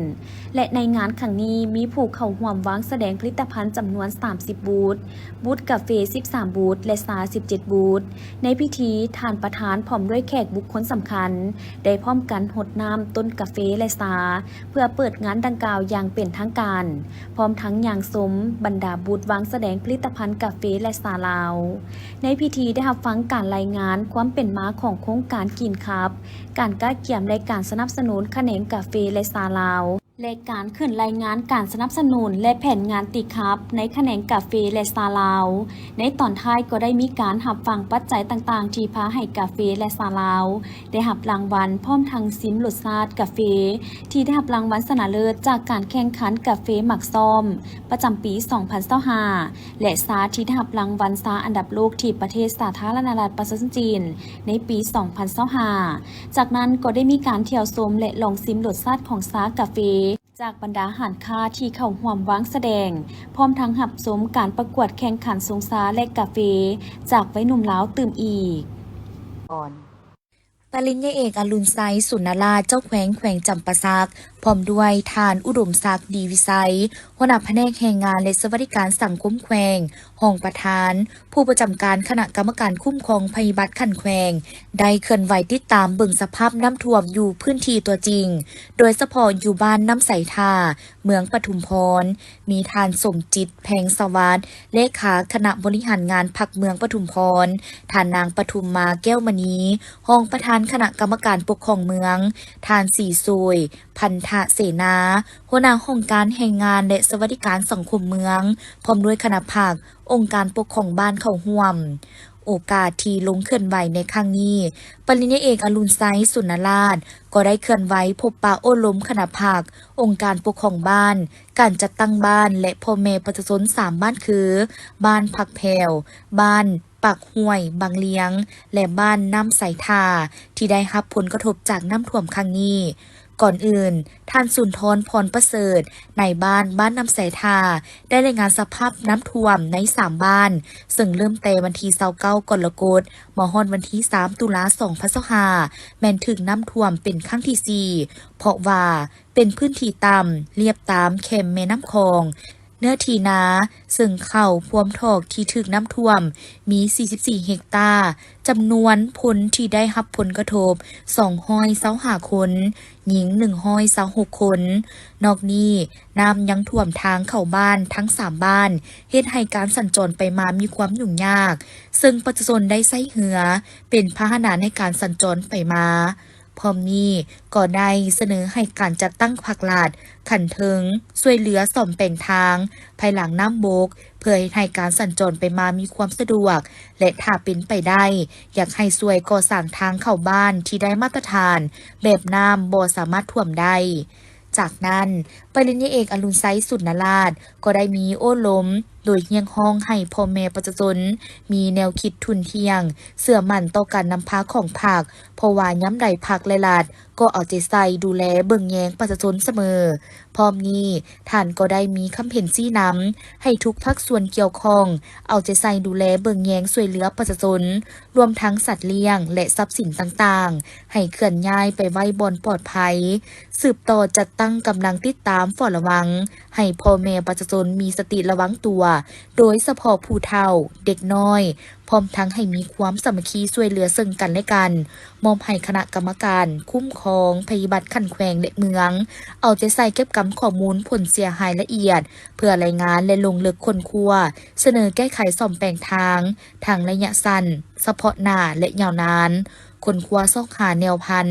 ແລະ ໃນງານຄັ້ງນີ້ມີຜູ້ເຂົ້າຮ່ວມວາງສະແດງຜະລິດຕະພັນຈຳນວນສາມສິບບູດ, ບູດກາເຟສິບສາມບູດ ແລະ ຊາສິບເຈັດບູດ. ໃນພິທີ, ທ່ານປະທານພ້ອມດ້ວຍແຂກບຸກຄົນສຳຄັນ ໄດ້ພ້ອມກັນຫົດນ້ຳຕົ້ນກາເຟ ແລະ ຊາ ເພື່ອເປີດງານດັ່ງກ່າວຢ່າງເປັນທາງການ, ພ້ອມທັງຍ່າງຊົມບັນດາບູດວາງສະແດງຜະລິດຕະພັນກາເຟ ແລະ ຊາລາວ. ໃນພິທີໄດ້ຮັບຟັງການລາຍງານຄວາມເປັນມາຂອງໂຄງການ Green Cup, ການກະກຽມ ແລະ ການສະໜັບສະໜູນຂະແໜງກາເຟ ແລະ ຊາລາວ ແລະ ການຂຶ້ນລາຍງານການສະໜັບສະໜູນ ແລະ ແຜນງານ Green Cup ໃນຂະແໜງກາເຟ ແລະ ຊາລາວ. ໃນຕອນທ້າຍກໍໄດ້ມີການຮັບຟັງປັດໄຈຕ່າງໆທີ່ພາໃຫ້ກາເຟ ແລະ ຊາລາວໄດ້ຮັບລາງວັນ, ພ້ອມທັງຊິມລົດຊາດກາເຟທີ່ໄດ້ຮັບລາງວັນຊະນະເລີດຈາກການແຂ່ງຂັນກາເຟໝາກສ້ອມປະຈຳປີສອງພັນຊາວຫ້າ ແລະ ຊາທີ່ໄດ້ຮັບລາງວັນຊາອັນດັບໂລກທີ່ປະເທດສາທາລະນະລັດປະຊາຊົນຈີນໃນປີສອງພັນຊາວຫ້າ. ຈາກນັ້ນກໍໄດ້ມີການທ່ຽວຊົມ ແລະ ລອງຊິມລົດຊາດຂອງຊາກາເຟ ຈາກບັນດາຮ້ານຄ້າທີ່ເຂົ້າຮ່ວມວາງສະແດງ, ພ້ອມທັງຮັບຊົມການປະກວດແຂ່ງຂັນຊົງຊາ ແລະ ກາເຟຈາກໄວໜຸ່ມລາວຕື່ມອີກ. ປະລິນຍາເອກ ອະລຸນໄຊ ສຸນນະລາດ ເຈົ້າແຂວງແຂວງຈຳປາສັກ ພ້ອມດ້ວຍທ່ານ ອຸດົມສັກ ດີວິໄຊ ຫົວໜ້າພະແນກແຮງງານ ແລະ ສະຫວັດດີການສັງຄົມແຂວງ, ຮອງປະທານ ຜູ້ປະຈຳການຄະນະກຳມະການຄຸ້ມຄອງໄພພິບັດຂັ້ນແຂວງ ໄດ້ເຄື່ອນໄຫວຕິດຕາມເບິ່ງສະພາບນ້ຳຖ້ວມຢູ່ພື້ນທີ່ຕົວຈິງ, ໂດຍສະເພາະຢູ່ບ້ານນ້ຳໃສທ່າ, ເມືອງປະທຸມພອນ, ມີທ່ານ ສົມຈິດ ແພງສະຫວັດ ເລຂາຄະນະບໍລິຫານງານພັກເມືອງປະທຸມພອນ, ທ່ານນາງ ປະທຸມມາ ແກ້ວມະນີ ຮອງປະທານຄະນະກຳມະການປົກຄອງເມືອງ, ທ່ານ ສີໂສຍ ພັນທະເສນາ ຫົວໜ້າຫ້ອງການແຮງງານ ແລະ ສະຫວັດດີການສັງຄົມເມືອງ, ພ້ອມດ້ວຍຄະນະພັກ, ອົງການປົກຄອງບ້ານເຂົ້າຮ່ວມ. ໂອກາດທີ່ລົງເຄື່ອນໄຫວໃນຄັ້ງນີ້, ປະລິນຍາເອກ ອະລຸນໄຊ ສຸນນະລາດ ກໍໄດ້ເຄື່ອນໄຫວພົບປະໂອ້ລົມຄະນະພັກ, ອົງການປົກຄອງບ້ານ, ການຈັດຕັ້ງບ້ານ ແລະ ພໍ່ແມ່ປະຊາຊົນສາມບ້ານຄື ບ້ານຜັກແພ້ວ, ບ້ານປາກຫ້ວຍບາງລຽງ ແລະ ບ້ານນ້ຳໃສທ່າ ທີ່ໄດ້ຮັບຜົນກະທົບຈາກນ້ຳຖ້ວມຄັ້ງນີ້. ກ່ອນອື່ນ, ທ່ານ ສຸນທອນ ພອນປະເສີດ ນາຍບ້ານບ້ານນ້ຳໃສທ່າ ໄດ້ລາຍງານສະພາບນ້ຳຖ້ວມໃນສາມບ້ານ, ເຊິ່ງເລີ່ມແຕ່ວັນທີຊາວເກົ້າ ກໍລະກົດ ມາຮອດວັນທີສາມ ຕຸລາ ສອງພັນຊາວຫ້າ ແມ່ນຖືກນ້ຳຖ້ວມເປັນຄັ້ງທີສີ່ ເພາະວ່າເປັນພື້ນທີ່ຕ່ຳ ລຽບຕາມແຄມແມ່ນ້ຳຂອງ. ເນື້ອທີ່ນາ ເຊິ່ງເຂົ້າພວມຖອກທີ່ຖືກນ້ຳຖ້ວມມີສີ່ສິບສີ່ເຮັກຕາ, ຈຳນວນຄົນທີ່ໄດ້ຮັບຜົນກະທົບສອງຮ້ອຍຊາວຫ້າຄົນ, ຍິງໜຶ່ງຮ້ອຍຊາວຫົກຄົນ. ນອກນີ້, ນ້ຳຍັງຖ້ວມທາງເຂົ້າບ້ານທັງສາມບ້ານ, ເຮັດໃຫ້ການສັນຈອນໄປມາມີຄວາມຫຍຸ້ງຍາກ, ເຊິ່ງປະຊາຊົນໄດ້ໃຊ້ເຮືອເປັນພາຫະນະໃນການສັນຈອນໄປມາ. ພ້ອມນີ້ກໍໄດ້ສະເໜີໃຫ້ການຈັດຕັ້ງພາກລັດຂັ້ນເທິງຊ່ວຍເຫຼືອສ້ອມແປງທາງພາຍຫຼັງນ້ຳບົກ ເພື່ອເຮັດໃຫ້ການສັນຈອນໄປມາມີຄວາມສະດວກ ແລະ ຖ້າເປັນໄປໄດ້ ຢາກໃຫ້ຊ່ວຍກໍ່ສ້າງທາງເຂົ້າບ້ານທີ່ໄດ້ມາດຕະຖານ ແບບນ້ຳບໍ່ສາມາດຖ້ວມໄດ້. ຈາກນັ້ນ ປະລິນຍາເອກ ອະລຸນໄຊ ສຸນນະລາດ ກໍໄດ້ມີໂອ້ລົມໂດຍຮຽກຮ້ອງໃຫ້ພໍ່ແມ່ປະຊາຊົນມີແນວຄິດທຸ່ນທ່ຽງ, ເຊື່ອໝັ້ນຕໍ່ການນຳພາຂອງພັກ, ເພາະວ່າຍາມໃດພັກ ແລະ ລັດ ກໍເອົາໃຈໃສ່ດູແລເບິ່ງແຍງປະຊາຊົນສະເໝີ. ພ້ອມນີ້ ທ່ານກໍໄດ້ມີຄຳເຫັນຊີ້ນຳໃຫ້ທຸກພາກສ່ວນກ່ຽວຂ້ອງເອົາໃຈໃສ່ດູແລເບິ່ງແຍງຊ່ວຍເຫຼືອປະຊາຊົນ, ລວມທັງສັດລ້ຽງ ແລະ ຊັບສິນຕ່າງໆ ໃຫ້ເຄື່ອນຍ້າຍໄປໄວ້ບ່ອນປອດໄພ, ສືບຕໍ່ຈັດຕັ້ງກຳລັງຕິດຕາມເຝົ້າລະວັງ ໃຫ້ພໍ່ແມ່ປະຊາຊົນມີສະຕິລະວັງຕົວ, ໂດຍສະເພາະຜູ້ເຖົ້າ, ເດັກນ້ອຍ, ພ້ອມທັງໃຫ້ມີຄວາມສາມັກຄີຊ່ວຍເຫຼືອເຊິ່ງກັນແລະກັນ, ມອບໃຫ້ຄະນະກຳມະການຄຸ້ມຄອງໄພພິບັດຂັ້ນແຂວງ ແລະ ເມືອງ ເອົາໃຈໃສ່ເກັບກຳຂໍ້ມູນຜົນເສຍຫາຍລະອຽດ ເພື່ອລາຍງານ ແລະ ລົງເລິກຄົ້ນຄວ້າ, ສະເໜີແກ້ໄຂສ້ອມແປງທາງ ທັງໄລຍະສັ້ນ, ສະເພາະໜ້າ ແລະ ຍາວນານ, ຄົ້ນຄວ້າຊອກຫາແນວພັນ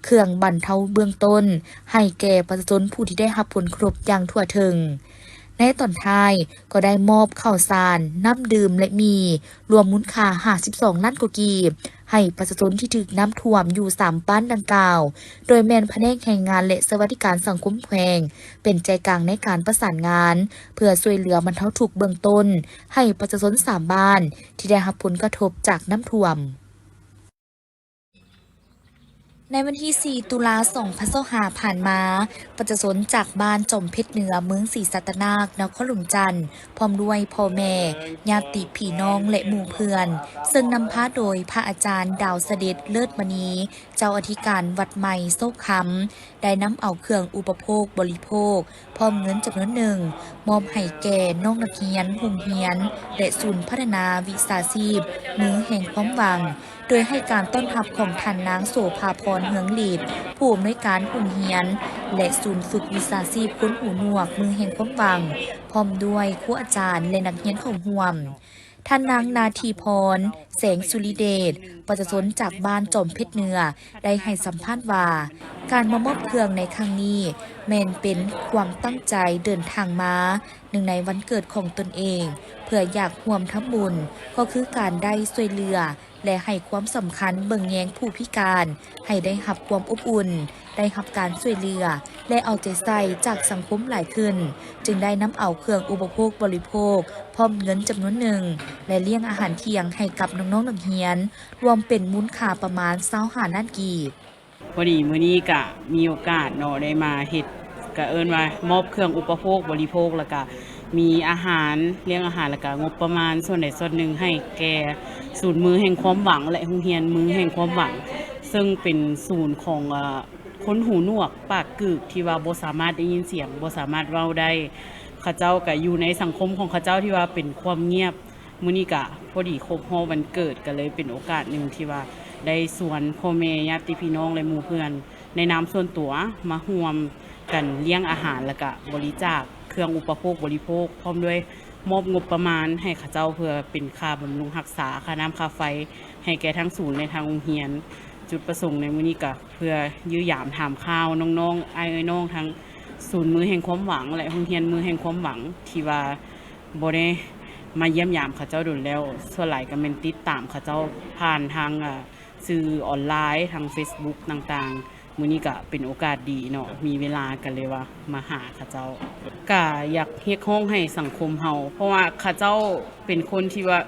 ເຄື່ອງບັນເທົາເບື້ອງຕົ້ນ ໃຫ້ແກ່ປະຊາຊົນຜູ້ທີ່ໄດ້ຮັບຜົນກະທົບຢ່າງທົ່ວເຖິງ. ໃນຕອນທ້າຍ ກໍໄດ້ມອບເຂົ້າສານ, ນ້ຳດື່ມ ແລະ ໝີ່ ລວມມູນຄ່າຫ້າສິບສອງລ້ານກວ່າກີບ ໃຫ້ປະຊາຊົນທີ່ຖືກນ້ຳຖ້ວມຢູ່ສາມບ້ານດັ່ງກ່າວ, ໂດຍແມ່ນພະແນກແຮງງານ ແລະ ສະຫວັດດີການສັງຄົມແຂວງ ເປັນໃຈກາງໃນການປະສານງານ ເພື່ອຊ່ວຍເຫຼືອບັນເທົາທຸກເບື້ອງຕົ້ນ ໃຫ້ປະຊາຊົນສາມບ້ານທີ່ໄດ້ຮັບຜົນກະທົບຈາກນ້ຳຖ້ວມ. ໃນວັນທີສີ່ ຕຸລາ ສອງພັນຊາວຫ້າ ຜ່ານມາ, ປະຊາຊົນຈາກບ້ານຈອມເພັດເໜືອ ເມືອງສີສັດຕະນາກ ນະຄອນຫຼວງຈັນ ພ້ອມດ້ວຍພໍ່ແມ່, ຍາດຕິພີ່ນ້ອງ ແລະ ໝູ່ເພື່ອນ, ເຊິ່ງນຳພາໂດຍພະອາຈານ ດາວສະເດັດ ເລີດມະນີ ເຈົ້າອະທິການວັດໃໝ່ໂຊກຄຳ ໄດ້ນຳເອົາເຄື່ອງອຸປະໂພກບໍລິໂພກ ພ້ອມເງິນຈຳນວນໜຶ່ງ ມອບໃຫ້ແກ່ນ້ອງນັກຮຽນໂຮງຮຽນ ແລະ ສູນພັດທະນາວິຊາຊີບມືແຫ່ງຄວາມຫວັງ, ໂດຍໃຫ້ການຕ້ອນຮັບຂອງທ່ານນາງ ໂສພາພອນ ເຮືອງຫຼີດ ຜູ້ອຳນວຍການໂຮງຮຽນ ແລະ ສູນຝຶກວິຊາຊີບຄົນຫູໜວກມືແຫ່ງຄວາມຫວັງ ພ້ອມດ້ວຍຄູອາຈານ ແລະ ນັກຮຽນເຂົ້າຮ່ວມ. ທ່ານນາງ ນາທີພອນ ແສງສຸລິເດດ ປະຊາຊົນຈາກບ້ານຈອມເພັດເໜືອ ໄດ້ໃຫ້ສຳພາດວ່າ ການມາມອບເຄື່ອງໃນຄັ້ງນີ້ ແມ່ນເປັນຄວາມຕັ້ງໃຈເດີນທາງມາ ເນື່ອງໃນວັນເກີດຂອງຕົນເອງ ເພື່ອຢາກຮ່ວມທຳບຸນ ກໍຄືການໄດ້ຊ່ວຍເຫຼືອ ແລະ ໃຫ້ຄວາມສຳຄັນເບິ່ງແຍງຜູ້ພິການ ໃຫ້ໄດ້ຮັບຄວາມອົບອຸ່ນ, ໄດ້ຮັບການຊ່ວຍເຫຼືອ ແລະ ເອົາໃຈໃສ່ຈາກສັງຄົມຫຼາຍຂຶ້ນ, ຈຶ່ງໄດ້ນຳເອົາເຄື່ອງອຸປະໂພກບໍລິໂພກ ພ້ອມເງິນຈຳນວນໜຶ່ງ ແລະ ລ້ຽງອາຫານທ່ຽງໃຫ້ກັບນ້ອງໆນັກຮຽນ ລວມເປັນມູນຄ່າປະມານຊາວຫ້າລ້ານກີບ. ພໍດີມື້ນີ້ກະມີໂອກາດເນາະ ໄດ້ມາເຮັດ ກະເອີ້ນວ່າມອບເຄື່ອງອຸປະໂພກບໍລິໂພກ ແລ້ວກະມີອາຫານ, ລ້ຽງອາຫານ ແລ້ວກະງົບປະມານສ່ວນໃດສ່ວນໜຶ່ງໃຫ້ແກ່ສູນມືແຫ່ງຄວາມຫວັງ ແລະ ໂຮງຮຽນມືແຫ່ງຄວາມຫວັງ ເຊິ່ງເປັນສູນຂອງ ເອີ ຄົນຫູໜວກປາກກືກ ທີ່ວ່າບໍ່ສາມາດໄດ້ຍິນສຽງ ບໍ່ສາມາດເວົ້າໄດ້. ເຂົາເຈົ້າກະຢູ່ໃນສັງຄົມຂອງເຂົາເຈົ້າທີ່ວ່າເປັນຄວາມງຽບ. ມື້ນີ້ກະພໍດີຄົບຮອບວັນເກີດ ກະເລີຍເປັນໂອກາດໜຶ່ງທີ່ວ່າໄດ້ຊວນພໍ່ແມ່ຍາດຕິພີ່ນ້ອງ ແລະ ໝູ່ເພື່ອນໃນນາມສ່ວນຕົວ ມາຮ່ວມກັນລ້ຽງອາຫານ ແລ້ວກະບໍລິຈາກເຄື່ອງອຸປະໂພກບໍລິໂພກ ພ້ອມດ້ວຍມອບງົບປະມານໃຫ້ເຂົາເຈົ້າ ເພື່ອເປັນຄ່າບຳລຸງຮັກສາ, ຄ່ານ້ຳຄ່າໄຟ ໃຫ້ແກ່ທັງສູນ ແລະ ທາງໂຮງຮຽນ. ຈຸດປະສົງໃນມື້ນີ້ກະເພື່ອຢ້ຽມຢາມຖາມຂ່າວນ້ອງໆ ອ້າຍເອື້ອຍນ້ອງ ທັງສູນມືແຫ່ງຄວາມຫວັງ ແລະ ໂຮງຮຽນມືແຫ່ງຄວາມຫວັງ ທີ່ວ່າ ບໍ່ໄດ້ມາຢ້ຽມຢາມເຂົາເຈົ້າດົນແລ້ວ, ສ່ວນຫຼາຍກໍແມ່ນຕິດຕາມເຂົາເຈົ້າຜ່ານທາງ ເອີ ສື່ອອນລາຍ ທາງເຟສບຸກຕ່າງໆ. ມື້ນີ້ກໍເປັນໂອກາດດີເນາະ ມີເວລາກໍເລີຍວ່າມາຫາເຂົາເຈົ້າ. ກໍຢາກຮຽກຮ້ອງໃຫ້ສັງຄົມເຮົາ ເພາະວ່າເຂົາເຈົ້າເປັນຄົນທີ່ວ່າ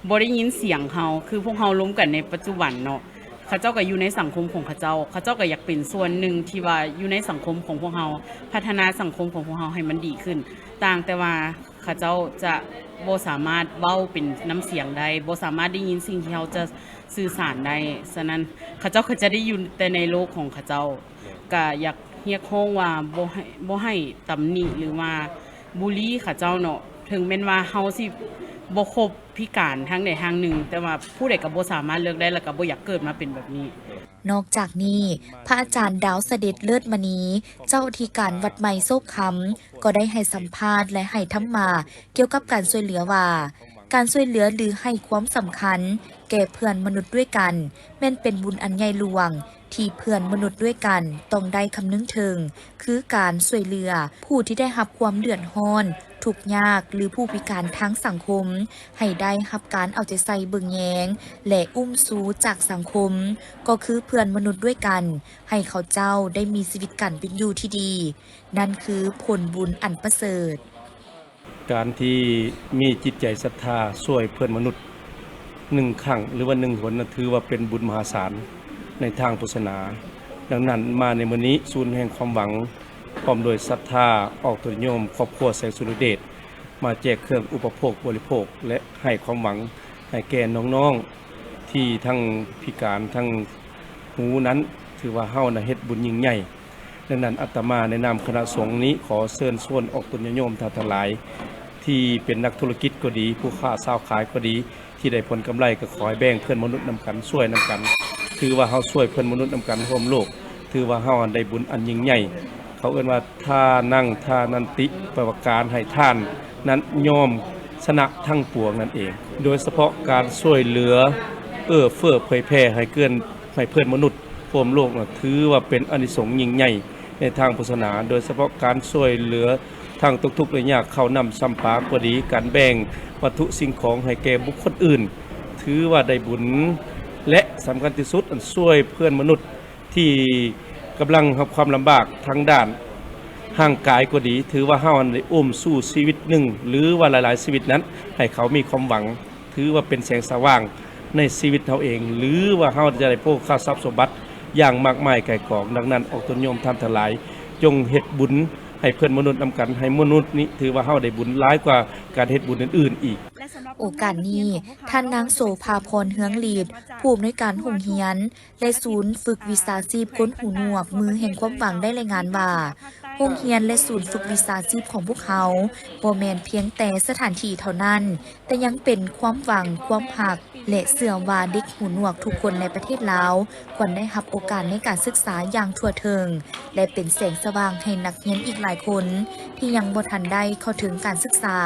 ບໍ່ໄດ້ຍິນສຽງເຮົາ ຄືພວກເຮົາລົມກັນໃນປັດຈຸບັນເນາະ. ເຂົາເຈົ້າກໍຢູ່ໃນສັງຄົມຂອງເຂົາເຈົ້າ, ເຂົາເຈົ້າກໍຢາກເປັນສ່ວນໜຶ່ງທີ່ວ່າຢູ່ໃນສັງຄົມຂອງພວກເຮົາ, ພັດທະນາສັງຄົມຂອງພວກເຮົາໃຫ້ມັນດີຂຶ້ນ. ຕ່າງແຕ່ວ່າເຂົາເຈົ້າຈະບໍ່ສາມາດເວົ້າເປັນນ້ຳສຽງໄດ້, ບໍ່ສາມາດໄດ້ຍິນສິ່ງທີ່ເຮົາຈະສື່ສານໄດ້. ສະນັ້ນ ເຂົາເຈົ້າກໍຈະໄດ້ຢູ່ແຕ່ໃນໂລກຂອງເຂົາເຈົ້າ. ກໍຢາກຮຽກຮ້ອງວ່າບໍ່ໃຫ້, ບໍ່ໃຫ້ຕຳໜິ ຫຼືວ່າບູລີເຂົາເຈົ້າເນາະ. ເຖິງແມ່ນວ່າເຮົາຊິບໍ່ຄົບ ພິການທາງໃດທາງໜຶ່ງ, ແຕ່ວ່າຜູ້ໃດກໍບໍ່ສາມາດເລືອກໄດ້ ແລ້ວກໍບໍ່ຢາກເກີດມາເປັນແບບນີ້. ນອກຈາກນີ້, ພະອາຈານ ດາວສະເດັດ ເລີດມະນີ ເຈົ້າອະທິການວັດໃໝ່ໂຊກຄຳ ກໍໄດ້ໃຫ້ສຳພາດ ແລະ ໃຫ້ທຳມາກ່ຽວກັບການຊ່ວຍເຫຼືອວ່າ, ການຊ່ວຍເຫຼືອ ຫຼື ໃຫ້ຄວາມສຳຄັນແກ່ເພື່ອນມະນຸດດ້ວຍກັນ ແມ່ນເປັນບຸນອັນໃຫຍ່ຫຼວງ ທີ່ເພື່ອນມະນຸດດ້ວຍກັນຕ້ອງໄດ້ຄຳນຶງເຖິງ ຄືການຊ່ວຍເຫຼືອຜູ້ທີ່ໄດ້ຮັບຄວາມເດືອດຮ້ອນ ທຸກຍາກ ຫຼື ຜູ້ພິການທາງສັງຄົມ ໃຫ້ໄດ້ຮັບການເອົາໃຈໃສ່ເບິ່ງແຍງ ແລະ ອຸ້ມຊູຈາກສັງຄົມ ກໍຄືເພື່ອນມະນຸດດ້ວຍກັນ ໃຫ້ເຂົາເຈົ້າໄດ້ມີຊີວິດການເປັນຢູ່ທີ່ດີ. ນັ້ນຄືຜົນບຸນອັນປະເສີດ. ການທີ່ມີຈິດໃຈສັດທາຊ່ວຍເພື່ອນມະນຸດໜຶ່ງຄັ້ງ ຫຼືວ່າໜຶ່ງຫົນ ນັ້ນຖືວ່າເປັນບຸນມະຫາສານໃນທາງພຸດທະສາສະໜາ. ດັ່ງນັ້ນ ມາໃນມື້ນີ້ ສູນແຫ່ງຄວາມຫວັງ ພ້ອມດ້ວຍສັດທາອອກຕົນຍາດໂຍມຄອບຄົວແສງສຸລິເດດ ມາແຈກເຄື່ອງອຸປະໂພກບໍລິໂພກ ແລະ ໃຫ້ຄວາມຫວັງໃຫ້ແກ່ນ້ອງໆ ທີ່ທັງພິການທັງຫູນັ້ນ ຖືວ່າເຮົານະເຮັດບຸນຍິ່ງໃຫຍ່. ດັ່ງນັ້ນ ອາດຕະມາໃນນາມຄະນະສົງນີ້ ຂໍເຊີນຊວນອອກຕົນຍາດໂຍມທ່ານທັງຫຼາຍ ທີ່ເປັນນັກທຸລະກິດກໍດີ ຜູ້ຄ້າຊາວຂາຍກໍດີ ທີ່ໄດ້ຜົນກຳໄລ ກໍຂໍໃຫ້ແບ່ງເພື່ອນມະນຸດນຳກັນ ຊ່ວຍນຳກັນ. ຖືວ່າເຮົາຊ່ວຍເພື່ອນມະນຸດນຳກັນຮ່ວມໂລກ ຖືວ່າເຮົາໄດ້ບຸນອັນຍິ່ງໃຫຍ່. ເຂົາເອີ້ນວ່າ ທານັງ ທານັນຕິ ແປວ່າການໃຫ້ທານນັ້ນຍ່ອມຊະນະທັງປວງນັ້ນເອງ. ໂດຍສະເພາະການຊ່ວຍເຫຼືອເອື້ອເຟື້ອເຜີຍແຜ່ໃຫ້ເກີນ ໃຫ້ເພື່ອນມະນຸດຮ່ວມໂລກນະ ຖືວ່າເປັນອານິສົງຍິ່ງໃຫຍ່ໃນທາງພຸດທະສາສະໜາ, ໂດຍສະເພາະການຊ່ວຍເຫຼືອທາງຕົກທຸກໄດ້ຍາກ ເຂົ້ານ້ຳຊຳປາກໍດີ, ການແບ່ງວັດຖຸສິ່ງຂອງໃຫ້ແກ່ບຸກຄົນອື່ນ ຖືວ່າໄດ້ບຸນ ແລະ ສຳຄັນທີ່ສຸດ ອັນຊ່ວຍເພື່ອນມະນຸດທີ່ກຳລັງຮັບຄວາມລຳບາກທາງດ້ານຮ່າງກາຍກໍດີ, ຖືວ່າເຮົານັ້ນໄດ້ອຸ້ມຊູຊີວິດໜຶ່ງ ຫຼືວ່າຫຼາຍໆຊີວິດນັ້ນ ໃຫ້ເຂົາມີຄວາມຫວັງ. ຖືວ່າເປັນແສງສະຫວ່າງໃນຊີວິດເຮົາເອງ ຫຼືວ່າເຮົາຈະໄດ້ໂພຄະຊັບສົມບັດຢ່າງມາກມາຍໄກ່ກອງ. ດັ່ງນັ້ນ ອອກຕົນຍາດໂຍມທ່ານທັງຫຼາຍ ຈົ່ງເຮັດບຸນໃຫ້ເພື່ອນມະນຸດນຳກັນ, ໃຫ້ມະນຸດນີ້ຖືວ່າເຮົາໄດ້ບຸນຫຼາຍກວ່າການເຮັດບຸນອື່ນໆອີກ. ໂອກາດນີ້ ທ່ານນາງ ໂສພາພອນ ເຮືອງລີດ ຜູ້ອຳນວຍການໂຮງຮຽນ ແລະ ສູນຝຶກວິຊາຊີບຄົນຫູໜວກ ມືແຫ່ງຄວາມຫວັງ ໄດ້ລາຍງານວ່າ ໂຮງຮຽນ ແລະ ສູນຝຶກວິຊາຊີບຂອງພວກເຮົາ ບໍ່ແມ່ນພຽງແຕ່ສະຖານທີ່ເທົ່ານັ້ນ, ແຕ່ຍັງເປັນຄວາມຫວັງ, ຄວາມຮັກ ແລະ ເຊື່ອວ່າເດັກຫູໜວກທຸກຄົນໃນປະເທດລາວ ຄວນໄດ້ຮັບໂອກາດໃນການສຶກສາຢ່າງທົ່ວເຖິງ ແລະ ເປັນແສງສະຫວ່າງໃຫ້ນັກຮຽນອີກຫຼາຍຄົນ ທີ່ຍັງບໍ່ທັນໄດ້ເຂົ້າເຖິງການສຶກສາ.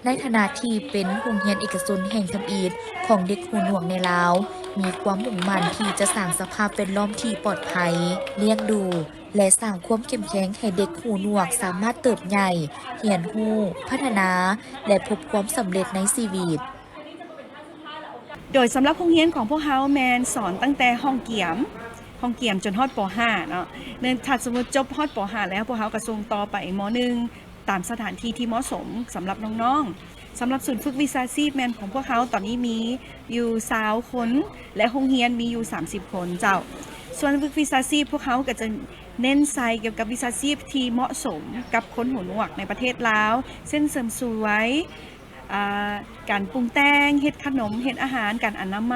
ໃນຖານະທີ່ເປັນໂຮງຮຽນເອກະຊົນແຫ່ງທຳອິດຂອງເດັກຫູໜວກໃນລາວ, ມີຄວາມມຸ່ງໝັ້ນທີ່ຈະສ້າງສະພາບແວດລ້ອມທີ່ປອດໄພ, ລ້ຽງດູ ແລະ ສ້າງຄວາມເຂັ້ມແຂງໃຫ້ເດັກຫູໜວກສາມາດເຕີບໃຫຍ່, ຮຽນຮູ້, ພັດທະນາ ແລະ ພົບຄວາມສຳເລັດໃນຊີວິດ. ໂດຍສຳລັບໂຮງຮຽນຂອງພວກເຮົາແມ່ນສອນຕັ້ງແຕ່ຫ້ອງກຽມ, ຫ້ອງກຽມຈົນຮອດ ປໍຫ້າ ເນາະ. ເນື່ອງ ຖ້າສົມມຸດຈົບຮອດ ປໍຫ້າ ແລ້ວ, ພວກເຮົາກໍສົ່ງຕໍ່ໄປ ມໍໜຶ່ງ ຕາມສະຖານທີ່ທີ່ເໝາະສົມສຳລັບນ້ອງໆ. ສຳລັບສູນຝຶກວິຊາຊີບແມ່ນຂອງພວກເຮົາຕອນນີ້ມີຢູ່ຊາວຄົນ ແລະ ໂຮງຮຽນມີຢູ່ສາມສິບຄົນເຈົ້າ. ສ່ວນຝຶກວິຊາຊີບພວກເຮົາກໍຈະເນັ້ນໃສ່ກ່ຽວກັບວິຊາຊີບທີ່ເໝາະສົມກັບຄົນຫູໜວກໃນປະເທດລາວ ເຊັ່ນ ເສີມສວຍ, ອ່າ ການປຸງແຕ່ງ, ເຮັດຂະໜົມ, ເຮັດອາຫານ, ການອະນາໄມ,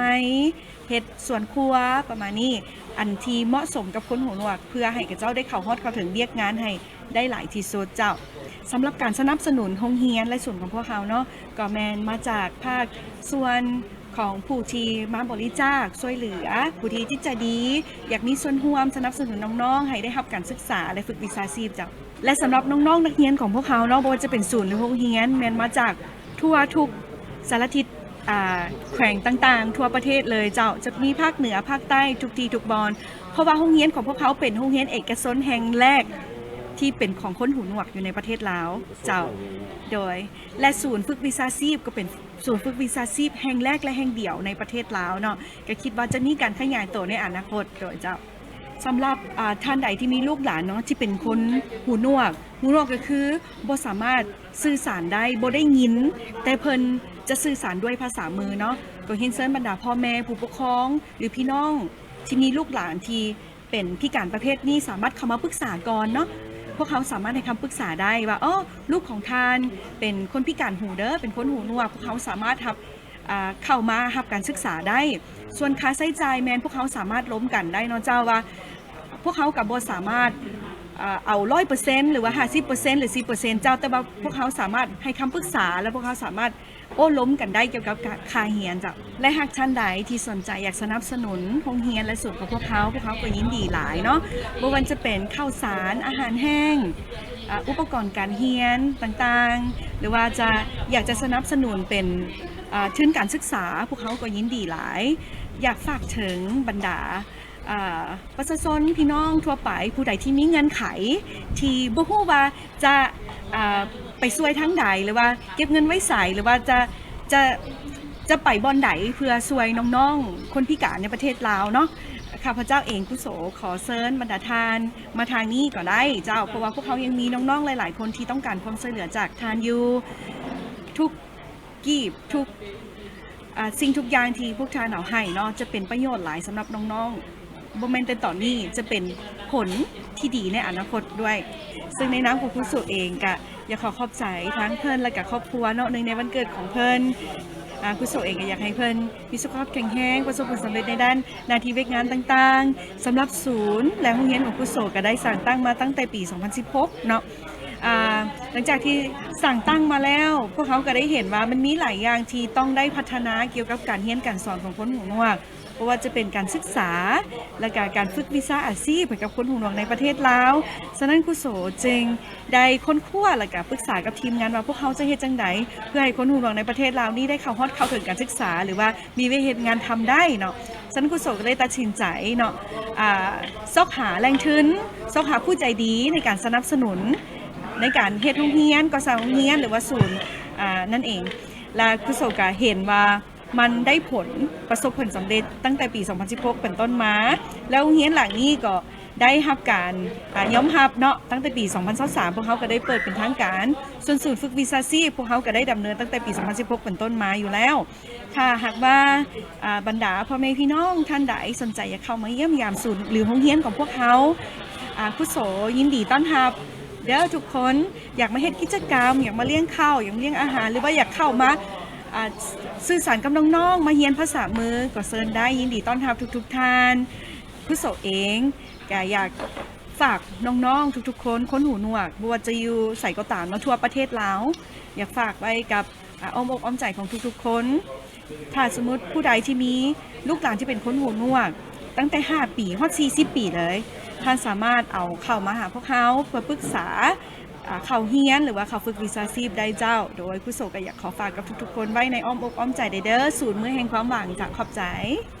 ເຮັດສວນຄົວ ປະມານນີ້, ອັນທີ່ເໝາະສົມກັບຄົນຫູໜວກ ເພື່ອໃຫ້ເຂົາເຈົ້າໄດ້ເຂົ້າຮອດເຂົ້າເຖິງວຽກງານໃຫ້ໄດ້ຫຼາຍທີ່ສຸດເຈົ້າ. ສຳລັບການສະໜັບສະໜູນໂຮງຮຽນ ແລະ ສູນຂອງພວກເຮົາເນາະ ກໍແມ່ນມາຈາກພາກສ່ວນຂອງຜູ້ທີ່ມາບໍລິຈາກຊ່ວຍເຫຼືອ, ຜູ້ທີ່ຈິດໃຈດີ ຢາກມີສ່ວນຮ່ວມສະໜັບສະໜູນນ້ອງໆ ໃຫ້ໄດ້ຮັບການສຶກສາ ແລະ ຝຶກວິຊາຊີບເຈົ້າ. ແລະ ສຳລັບນ້ອງໆນັກຮຽນຂອງພວກເຮົາເນາະ ບໍ່ວ່າຈະເປັນສູນ ຫຼື ໂຮງຮຽນ ແມ່ນມາຈາກທົ່ວທຸກສາລະທິດ ອ່າ ແຂວງຕ່າງໆທົ່ວປະເທດເລີຍເຈົ້າ. ຈະມີພາກເໜືອ, ພາກໃຕ້, ທຸກທີ່ທຸກບ່ອນ, ເພາະວ່າໂຮງຮຽນຂອງພວກເຮົາເປັນໂຮງຮຽນເອກະຊົນແຫ່ງແລກທີ່ເປັນຂອງຄົນຫູໜວກຢູ່ໃນປະເທດລາວເຈົ້າ. ໂດຍ ແລະ ສູນຝຶກວິຊາຊີບກໍເປັນສູນຝຶກວິຊາຊີບແຫ່ງແລກ ແລະ ແຫ່ງດຽວໃນປະເທດລາວເນາະ. ກໍຄິດວ່າຈະມີການຂະຫຍາຍໂຕໃນອະນາຄົດໂດຍເຈົ້າ. ສຳລັບ ອ່າ ທ່ານໃດທີ່ມີລູກຫຼານເນາະ ທີ່ເປັນຄົນຫູໜວກ, ຫູໜວກກໍຄືບໍ່ສາມາດສື່ສານໄດ້, ບໍ່ໄດ້ຍິນ, ແຕ່ເພິ່ນຈະສື່ສານດ້ວຍພາສາມືເນາະ. ກໍຮຽນເຊີນບັນດາພໍ່ແມ່, ຜູ້ປົກຄອງ ຫຼື ພີ່ນ້ອງທີ່ມີລູກຫຼານທີ່ເປັນພິການປະເພດນີ້ ສາມາດເຂົ້າມາປຶກສາກ່ອນເນາະ. ພວກເຮົາສາມາດໃຫ້ຄຳປຶກສາໄດ້ວ່າ ເອີ ລູກຂອງທ່ານເປັນຄົນພິການຫູເດີ, ເປັນຄົນຫູໜວກ, ພວກເຮົາສາມາດຮັບ ອ່າ ເຂົ້າມາຮັບການສຶກສາໄດ້. ສ່ວນຄ່າໃຊ້ຈ່າຍແມ່ນພວກເຮົາສາມາດລົມກັນໄດ້ເນາະເຈົ້າ ວ່າພວກເຮົາກໍບໍ່ສາມາດ ອ່າ ເອົາຮ້ອຍເປີເຊັນ ຫຼືວ່າຫ້າສິບເປີເຊັນ ຫຼື ສິບເປີເຊັນເຈົ້າ, ແຕ່ວ່າພວກເຮົາສາມາດໃຫ້ຄຳປຶກສາ ແລະ ພວກເຮົາສາມາດໂອ້ລົມກັນໄດ້ກ່ຽວກັບຄ່າຮຽນເຈົ້າ. ແລະ ຫາກທ່ານໃດທີ່ສົນໃຈຢາກສະໜັບສະໜູນໂຮງຮຽນ ແລະ ສູນຂອງພວກເຮົາ, ພວກເຮົາກໍຍິນດີຫຼາຍເນາະ, ບໍ່ວ່າຈະເປັນເຂົ້າສານ, ອາຫານແຫ້ງ, ອາ ອຸປະກອນການຮຽນຕ່າງໆ ຫຼືວ່າຈະ ຢາກຈະສະໜັບສະໜູນເປັນ ອ່າ ທຶນການສຶກສາ, ພວກເຮົາກໍຍິນດີຫຼາຍ. ຢາກຝາກເຖິງບັນດາ ອ່າ ປະຊາຊົນພີ່ນ້ອງທົ່ວໄປ ຜູ້ໃດທີ່ມີເງື່ອນໄຂ ທີ່ບໍ່ຮູ້ວ່າຈະ ອ່າ ໄປຊ່ວຍທາງໃດ ຫຼືວ່າເກັບເງິນໄວ້ໃສ ຫຼືວ່າຈະ ຈະ ຈະໄປບ່ອນໃດເພື່ອຊ່ວຍນ້ອງໆຄົນພິການໃນປະເທດລາວເນາະ. ຂ້າພະເຈົ້າເອງ ກຸໂສ ຂໍເຊີນບັນດາທ່ານມາທາງນີ້ກໍໄດ້ເຈົ້າ, ເພາະວ່າພວກເຮົາຍັງມີນ້ອງໆຫຼາຍໆຄົນທີ່ຕ້ອງການຄວາມຊ່ວຍເຫຼືອຈາກທ່ານຢູ່. ທຸກກີບ ທຸກ ອ່າ ສິ່ງທຸກຢ່າງທີ່ພວກທ່ານເອົາໃຫ້ເນາະ ຈະເປັນປະໂຫຍດຫຼາຍສຳລັບນ້ອງໆ, ບໍ່ແມ່ນແຕ່ຕອນນີ້ ຈະເປັນຜົນທີ່ດີໃນອະນາຄົດດ້ວຍ. ເຊິ່ງໃນນາມຂອງຄຸໂສເອງກະຢາກຂໍຂອບໃຈທາງເພິ່ນ ແລະກະຄອບຄົວເນາະ, ເນື່ອງໃນວັນເກີດຂອງເພິ່ນ ອ່າ ຄຸໂສເອງກະຢາກໃຫ້ເພິ່ນມີສຸຂະພາບແຂງແຮງ, ປະສົບຜົນສຳເລັດໃນດ້ານໜ້າທີ່ວຽກງານຕ່າງໆ. ສຳລັບສູນ ແລະໂຮງຮຽນຂອງຄຸໂສກະໄດ້ສ້າງຕັ້ງມາຕັ້ງແຕ່ປີສອງພັນສິບຫົກເນາະ. ອ່າ ຫຼັງຈາກທີ່ສ້າງຕັ້ງມາແລ້ວ ພວກເຮົາກໍໄດ້ເຫັນວ່າມັນມີຫຼາຍຢ່າງທີ່ຕ້ອງໄດ້ພັດທະນາກ່ຽວກັບການຮຽນການສອນຂອງຄົນຫູໜວກ, ບໍ່ວ່າຈະເປັນການສຶກສາ ແລະກະການຝຶກວິຊາອາຊີບໃຫ້ກັບຄົນຫູໜວກໃນປະເທດລາວ. ສະນັ້ນ ຄຸໂສຈຶ່ງໄດ້ຄົ້ນຄວ້າ ແລະກະປຶກສາກັບທີມງານວ່າ ພວກເຮົາຈະເຮັດຈັ່ງໃດ ເພື່ອໃຫ້ຄົນຫູໜວກໃນປະເທດລາວນີ້ໄດ້ເຂົ້າຮອດເຂົ້າເຖິງການສຶກສາ ຫຼືວ່າມີວຽກເຮັດງານທຳໄດ້ເນາະ. ສະນັ້ນ ຄຸໂສກໍເລີຍຕັດສິນໃຈເນາະ ອ່າ ຊອກຫາແຫຼ່ງທຶນ, ຊອກຫາຜູ້ໃຈດີໃນການສະໜັບສະໜູນໃນການເຮັດໂຮງຮຽນ, ກໍ່ສ້າງໂຮງຮຽນ ຫຼືວ່າສູນ ອ່າ ນັ້ນເອງ. ແລະ ຄຸໂສກະເຫັນວ່າມັນໄດ້ຜົນ, ປະສົບຜົນສຳເລັດຕັ້ງແຕ່ປີສອງພັນສິບຫົກເປັນຕົ້ນມາ, ແລ້ວໂຮງຮຽນຫຼັງນີ້ກໍໄດ້ຮັບການ ອ່າ ຍອມຮັບເນາະ. ຕັ້ງແຕ່ປີສອງພັນຊາວສາມ ພວກເຮົາກໍໄດ້ເປີດເປັນທາງການ, ສ່ວນສູນຝຶກວິຊາຊີບ ພວກເຮົາກໍໄດ້ດຳເນີນຕັ້ງແຕ່ປີສອງພັນສິບຫົກເປັນຕົ້ນມາຢູ່ແລ້ວ. ຖ້າຫາກວ່າ ອ່າ ບັນດາພໍ່ແມ່ພີ່ນ້ອງທ່ານໃດສົນໃຈຢາກເຂົ້າມາຢ້ຽມຢາມສູນ ຫຼື ໂຮງຮຽນຂອງພວກເຮົາ ອ່າ ຄຸໂສຍິນດີຕ້ອນຮັບເດີ້ທຸກຄົນ. ຢາກມາເຮັດກິດຈະກຳ, ຢາກມາລ້ຽງເຂົ້າ, ຢາກມາລ້ຽງອາຫານ ຫຼືວ່າຢາກເຂົ້າມາ ອ່າ ສື່ສານກັບນ້ອງໆ, ມາຮຽນພາສາມື ກໍເຊີນໄດ້, ຍິນດີຕ້ອນຮັບທຸກໆທ່ານ. ຄຸໂສເອງກະຢາກຝາກນ້ອງໆທຸກໆຄົນ, ຄົນຫູໜວກ ບໍ່ວ່າຈະຢູ່ໃສກໍຕາມເນາະ ທົ່ວປະເທດລາວ, ຢາກຝາກໄວ້ກັບ ອ່າ ອ້ອມອົກອ້ອມໃຈຂອງທຸກໆຄົນ. ຖ້າສົມມຸດຜູ້ໃດທີ່ມີລູກຫຼານທີ່ເປັນຄົນຫູໜວກ ຕັ້ງແຕ່ຫ້າປີຮອດສີ່ສິບປີເລີຍ, ທ່ານສາມາດເອົາເຂົ້າມາຫາພວກເຮົາເພື່ອປຶກສາ ອ່າ ເຂົ້າຮຽນ ຫຼືວ່າເຂົ້າຝຶກວິຊາຊີບໄດ້ເຈົ້າ. ໂດຍ ຄຸໂສກໍຢາກຂໍຝາກກັບທຸກໆຄົນໄວ້ໃນອ້ອມອົກອ້ອມໃຈເດີ້, ສູນມືແຫ່ງຄວາມຫວັງ. ເຈົ້າ ຂອບໃຈ.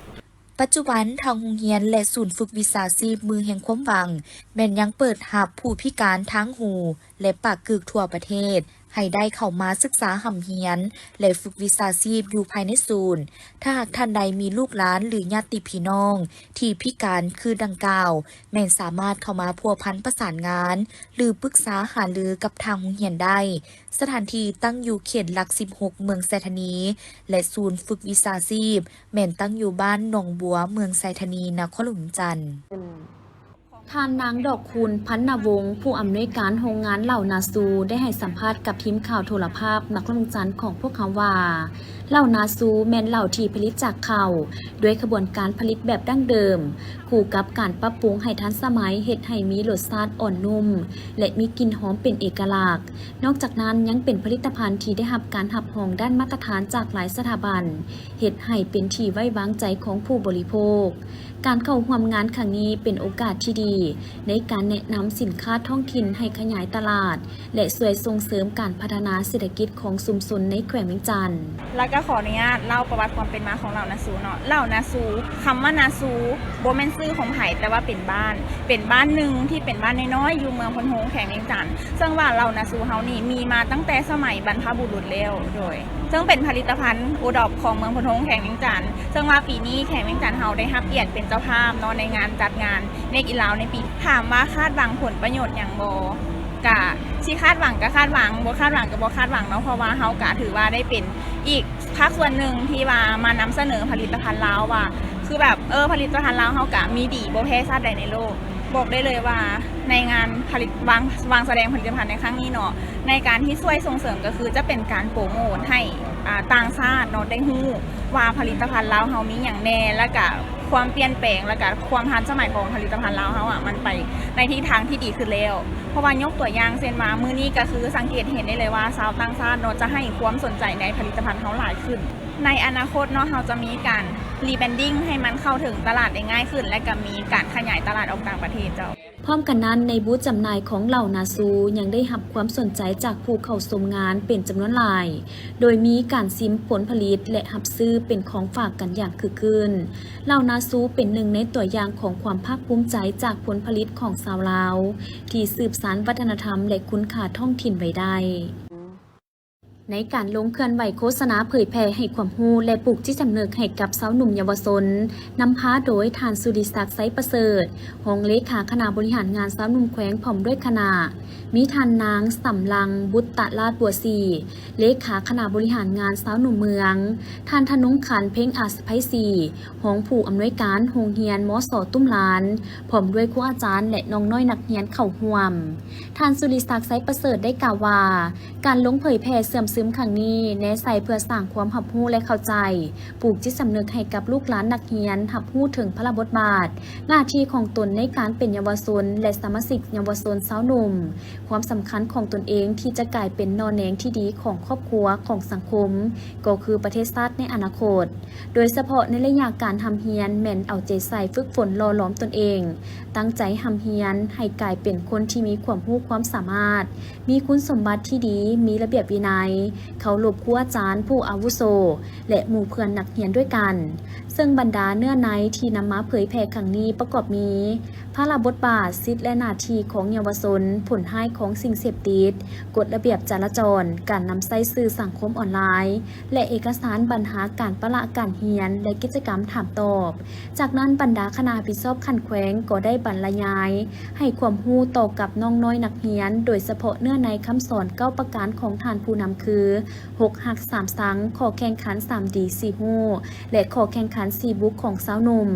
ປັດຈຸບັນ ທາງໂຮງຮຽນ ແລະ ສູນຝຶກວິຊາຊີບມືແຫ່ງຄວາມຫວັງ ແມ່ນຍັງເປີດຮັບຜູ້ພິການທາງຫູ ແລະ ປາກກຶກທົ່ວປະເທດ ໃຫ້ໄດ້ເຂົ້າມາສຶກສາຮ່ຳຮຽນ ແລະ ຝຶກວິຊາຊີບຢູ່ພາຍໃນສູນ. ຖ້າຫາກທ່ານໃດມີລູກຫຼານ ຫຼື ຍາດຕິພີ່ນ້ອງທີ່ພິການຄືດັ່ງກ່າວ, ແມ່ນສາມາດເຂົ້າມາພົວພັນປະສານງານ ຫຼື ປຶກສາຫາລືກັບທາງໂຮງຮຽນໄດ້. ສະຖານທີ່ຕັ້ງຢູ່ເຂດຫຼັກສິບຫົກ ເມືອງໄຊທານີ ແລະ ສູນຝຶກວິຊາຊີບ ແມ່ນຕັ້ງຢູ່ບ້ານໜອງບົວ ເມືອງໄຊທານີ ນະຄອນຫຼວງວຽງຈັນ. ທ່ານນາງ ດອກຄູນ ພັນນະວົງ ຜູ້ອຳນວຍການໂຮງງານເຫຼົ້ານາຊູ ໄດ້ໃຫ້ສຳພາດກັບທີມຂ່າວໂທລະພາບນະຄອນຫຼວງວຽງຈັນຂອງພວກເຮົາວ່າ ເຫຼົ້ານາຊູແມ່ນເຫຼົ້າທີ່ຜະລິດຈາກເຂົ້າ ດ້ວຍຂະບວນການຜະລິດແບບດັ້ງເດີມ, ຄູ່ກັບການປັບປຸງໃຫ້ທັນສະໄໝ ເຮັດໃຫ້ມີລົດຊາດອ່ອນນຸ້ມ ແລະ ມີກິ່ນຫອມເປັນເອກະລັກ. ນອກຈາກນັ້ນ ຍັງເປັນຜະລິດຕະພັນທີ່ໄດ້ຮັບການຮັບຮອງດ້ານມາດຕະຖານຈາກຫຼາຍສະຖາບັນ, ເຮັດໃຫ້ເປັນທີ່ໄວ້ວາງໃຈຂອງຜູ້ບໍລິໂພກ. ການເຂົ້າຮ່ວມງານຄັ້ງນີ້ເປັນໂອກາດທີ່ດີໃນການແນະນຳສິນຄ້າທ້ອງຖິ່ນໃຫ້ຂະຫຍາຍຕະຫຼາດ ແລະ ຊ່ວຍສົ່ງເສີມການພັດທະນາເສດຖະກິດຂອງຊຸມຊົນໃນແຂວງວຽງຈັນ. ແລ້ວກໍຂໍອະນຸຍາດເລົ່າປະຫວັດຄວາມເປັນມາຂອງເຫຼົ້ານາຊູເນາະ. ເຫຼົ້ານາຊູ, ຄຳວ່ານາຊູບໍ່ແມ່ນຊື່ຂອງໃຜ, ແຕ່ວ່າເປັນບ້ານ, ເປັນບ້ານໜຶ່ງທີ່ເປັນບ້ານນ້ອຍໆ ຢູ່ເມືອງໂພນໂຮງ ແຂວງວຽງຈັນ. ເຊິ່ງວ່າເຫຼົ້ານາຊູເຮົານີ້ມີມາຕັ້ງແຕ່ສະໄໝບັນພະບຸລຸດແລ້ວ, ໂດຍ ເຊິ່ງເປັນຜະລິດຕະພັນໂອດອບຂອງເມືອງໂພນໂຮງ ແຂວງວຽງຈັນ. ເຊິ່ງວ່າປີນີ້ແຂວງວຽງຈັນເຮົາໄດ້ຮັບກຽດເປັນເຈົ້າພາບເນາະ ໃນງານຈັດງານ Make in Laos ໃນປີ. ຖາມວ່າຄາດຫວັງຜົນປະໂຫຍດຫຍັງບໍ່? ກະຊິຄາດຫວັງກະຄາດຫວັງ, ບໍ່ຄາດຫວັງກະບໍ່ຄາດຫວັງເນາະ, ເພາະວ່າເຮົາກະຖືວ່າໄດ້ເປັນອີກພາກສ່ວນໜຶ່ງທີ່ວ່າມານຳສະເໜີຜະລິດຕະພັນລາວວ່າ ຄືແບບ ເອີ ຜະລິດຕະພັນລາວເຮົາກະມີດີບໍ່ແພ້ຊາດໃດໃນໂລກ. ບອກໄດ້ເລີຍວ່າໃນງານຜະລິດ ວາງ ວາງສະແດງຜະລິດຕະພັນໃນຄັ້ງນີ້ເນາະ, ໃນການທີ່ຊ່ວຍສົ່ງເສີມກໍຄືຈະເປັນການໂປຣໂມດໃຫ້ ອ່າ ຕ່າງຊາດເນາະ ໄດ້ຮູ້ວ່າຜະລິດຕະພັນລາວເຮົາມີຫຍັງແດ່ ແລ້ວກະຄວາມປ່ຽນແປງ ແລ້ວກະຄວາມທັນສະໄໝຂອງຜະລິດຕະພັນລາວເຮົາອະ ມັນໄປໃນທິດທາງທີ່ດີຂຶ້ນແລ້ວ. ເພາະວ່າຍົກຕົວຢ່າງເຊັ່ນວ່າ ມື້ນີ້ກໍຄືສັງເກດເຫັນໄດ້ເລີຍວ່າຊາວຕ່າງຊາດເນາະ ຈະໃຫ້ຄວາມສົນໃຈໃນຜະລິດຕະພັນເຮົາຫຼາຍຂຶ້ນ. ໃນອະນາຄົດເນາະ ເຮົາຈະມີການ rebranding ໃຫ້ມັນເຂົ້າເຖິງຕະຫຼາດໄດ້ງ່າຍຂຶ້ນ ແລະ ກໍມີການຂະຫຍາຍຕະຫຼາດອອກຕ່າງປະເທດເຈົ້າ. ພ້ອມກັນນັ້ນ, ໃນບູດຈຳໜ່າຍຂອງເຫຼົ່ານາຊູ ຍັງໄດ້ຮັບຄວາມສົນໃຈຈາກຜູ້ເຂົ້າຊົມງານເປັນຈຳນວນຫຼາຍ, ໂດຍມີການຊິມຜົນຜະລິດ ແລະ ຮັບຊື້ເປັນຂອງຝາກກັນຢ່າງຄຶກຄື້ນ. ເຫຼົ່ານາຊູເປັນໜຶ່ງໃນຕົວຢ່າງຂອງຄວາມພາກພູມໃຈຈາກຜົນຜະລິດຂອງຊາວລາວ ທີ່ສືບສານວັດທະນະທຳ ແລະ ຄຸນຄ່າທ້ອງຖິ່ນໄວ້ໄດ້. ໃນການລົງເຄື່ອນໄຫວໂຄສະນາເຜີຍແຜ່ໃຫ້ຄວາມຮູ້ ແລະ ປູກຈິດສຳນຶກໃຫ້ກັບຊາວໜຸ່ມເຍົາວະຊົນ, ນຳພາໂດຍທ່ານ ສຸລິສັກ ໄຊປະເສີດ, ຮອງເລຂາຄະນະບໍລິຫານງານຊາວໜຸ່ມແຂວງ ພ້ອມດ້ວຍຄະນະ, ມີທ່ານນາງ ສຳລັງ ບຸດຕະລາດບົວສີ, ເລຂາຄະນະບໍລິຫານງານຊາວໜຸ່ມເມືອງ, ທ່ານ ທະນົງຂັນ ເພັງອາໄພສີ, ຮອງຜູ້ອຳນວຍການໂຮງຮຽນ ມສ ຕຸ້ມລານ, ພ້ອມດ້ວຍຄູອາຈານ ແລະ ນ້ອງນ້ອຍນັກຮຽນເຂົ້າຮ່ວມ. ທ່ານ ສຸລິສັກ ໄຊປະເສີດ ໄດ້ກ່າວວ່າ, ການລົງເຜີຍແຜ່ເຊື່ອມຊຶມຄັ້ງນີ້ ແນໃສ່ເພື່ອສ້າງຄວາມຮັບຮູ້ ແລະ ເຂົ້າໃຈ, ປູກຈິດສຳນຶກໃຫ້ກັບລູກຫຼານນັກຮຽນຮັບຮູ້ເຖິງພາລະບົດບາດ, ໜ້າທີ່ຂອງຕົນໃນການເປັນເຍົາວະຊົນ ແລະ ສະມາຊິກເຍົາວະຊົນຊາວໜຸ່ມ, ຄວາມສຳຄັນຂອງຕົນເອງທີ່ຈະກາຍເປັນໜໍ່ແໜງທີ່ດີຂອງຄອບຄົວ, ຂອງສັງຄົມ, ກໍຄືປະເທດຊາດໃນອະນາຄົດ. ໂດຍສະເພາະໃນໄລຍະການຮ່ຳຮຽນ ແມ່ນເອົາໃຈໃສ່ຝຶກຝົນຫຼໍ່ຫຼອມຕົນເອງ, ຕັ້ງໃຈຮ່ຳຮຽນໃຫ້ກາຍເປັນຄົນທີ່ມີຄວາມຮູ້ຄວາມສາມາດ, ມີຄຸນສົມບັດທີ່ດີ, ມີລະບຽບວິໄນ, ເຄົາລົບຄູອາຈານຜູ້ອາວຸໂສ ແລະ ໝູ່ເພື່ອນນັກຮຽນດ້ວຍກັນ. ເຊິ່ງບັນດາເນື້ອໃນທີ່ນຳມາເຜີຍແຜ່ຄັ້ງນີ້ປະກອບມີ ພາລະບົດບາດ, ສິດ ແລະ ໜ້າທີ່ຂອງເຍົາວະຊົນ, ຜົນຮ້າຍຂອງສິ່ງເສບຕິດ, ກົດລະບຽບຈະລາຈອນ, ການນຳໃຊ້ສື່ສັງຄົມອອນລາຍ ແລະ ເອກະສານບັນຫາການປະລະການຮຽນ ແລະ ກິດຈະກຳຖາມຕອບ. ຈາກນັ້ນ, ບັນດາຄະນະຮັບຜິດຊອບຂັ້ນແຂວງກໍໄດ້ບັນລະຍາຍໃຫ້ຄວາມຮູ້ຕໍ່ກັບນ້ອງນ້ອຍນັກຮຽນ, ໂດຍສະເພາະເນື້ອໃນຄຳສອນເກົ້າປະການຂອງທ່ານຜູ້ນຳຄື ຫົກຮັກສາມຊັງ, ຂໍ້ແຂ່ງຂັນສາມດີສີ່ຮູ້ ແລະ ຂໍ້ແຂ່ງຂັນສີ່ບຸກຂອງຊາວໜຸ່ມ,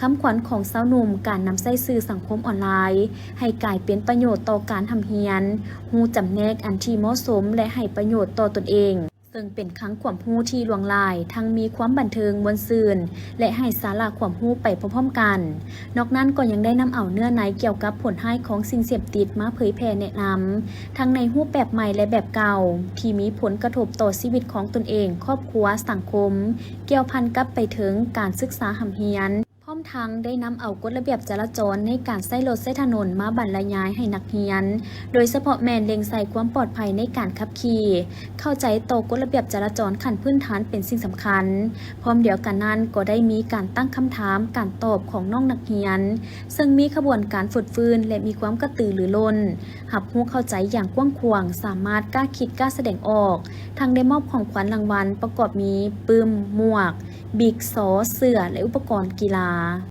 ຄຳຂວັນຂອງຊາວໜຸ່ມ, ການນຳໃຊ້ສື່ສັງຄົມອອນລາຍໃຫ້ກາຍເປັນປະໂຫຍດຕໍ່ການຮ່ຳຮຽນ, ຮູ້ຈຳແນກອັນທີ່ເໝາະສົມ ແລະ ໃຫ້ປະໂຫຍດຕໍ່ຕົນເອງ. ເຊິ່ງເປັນຄັງຄວາມຮູ້ທີ່ຫຼວງຫຼາຍ, ທັງມີຄວາມບັນເທີງ, ມ່ວນຊື່ນ ແລະ ໃຫ້ສາລະຄວາມຮູ້ໄປພ້ອມໆກັນ. ນອກນັ້ນກໍຍັງໄດ້ນຳເອົາເນື້ອໃນກ່ຽວກັບຜົນຮ້າຍຂອງສິ່ງເສບຕິດມາເຜີຍແຜ່ແນະນຳ, ທັງໃນຮູບແບບໃໝ່ ແລະ ແບບເກົ່າ ທີ່ມີຜົນກະທົບຕໍ່ຊີວິດຂອງຕົນເອງ, ຄອບຄົວ, ສັງຄົມ, ກ່ຽວພັນກັບໄປເຖິງການສຶກສາຮ່ຳຮຽນ. ພ້ອມທັງໄດ້ນຳເອົາກົດລະບຽບຈະລາຈອນໃນການໃຊ້ລົດໃຊ້ຖະໜົນມາບັນລະຍາຍໃຫ້ນັກຮຽນ, ໂດຍສະເພາະແມ່ນເລັ່ງໃສ່ຄວາມປອດໄພໃນການຂັບຂີ່, ເຂົ້າໃຈຕໍ່ກົດລະບຽບຈະລາຈອນຂັ້ນພື້ນຖານເປັນສິ່ງສຳຄັນ. ພ້ອມດຽວກັນນັ້ນກໍໄດ້ມີການຕັ້ງຄຳຖາມການຕອບຂອງນ້ອງນັກຮຽນ, ເຊິ່ງມີຂະບວນການຟົດຟື້ນ ແລະ ມີຄວາມກະຕືລືລົ້ນ, ຮັບຮູ້ເຂົ້າໃຈຢ່າງກວ້າງຂວາງ, ສາມາດກ້າຄິດກ້າສະແດງອອກ, ທັງໄດ້ມອບຂອງຂວັນລາງວັນປະກອບມີປຶ້ມ, ໝວກ, ບິກ, ສໍ, ເສື້ອ ແລະ ອຸປະກອນກິລາ.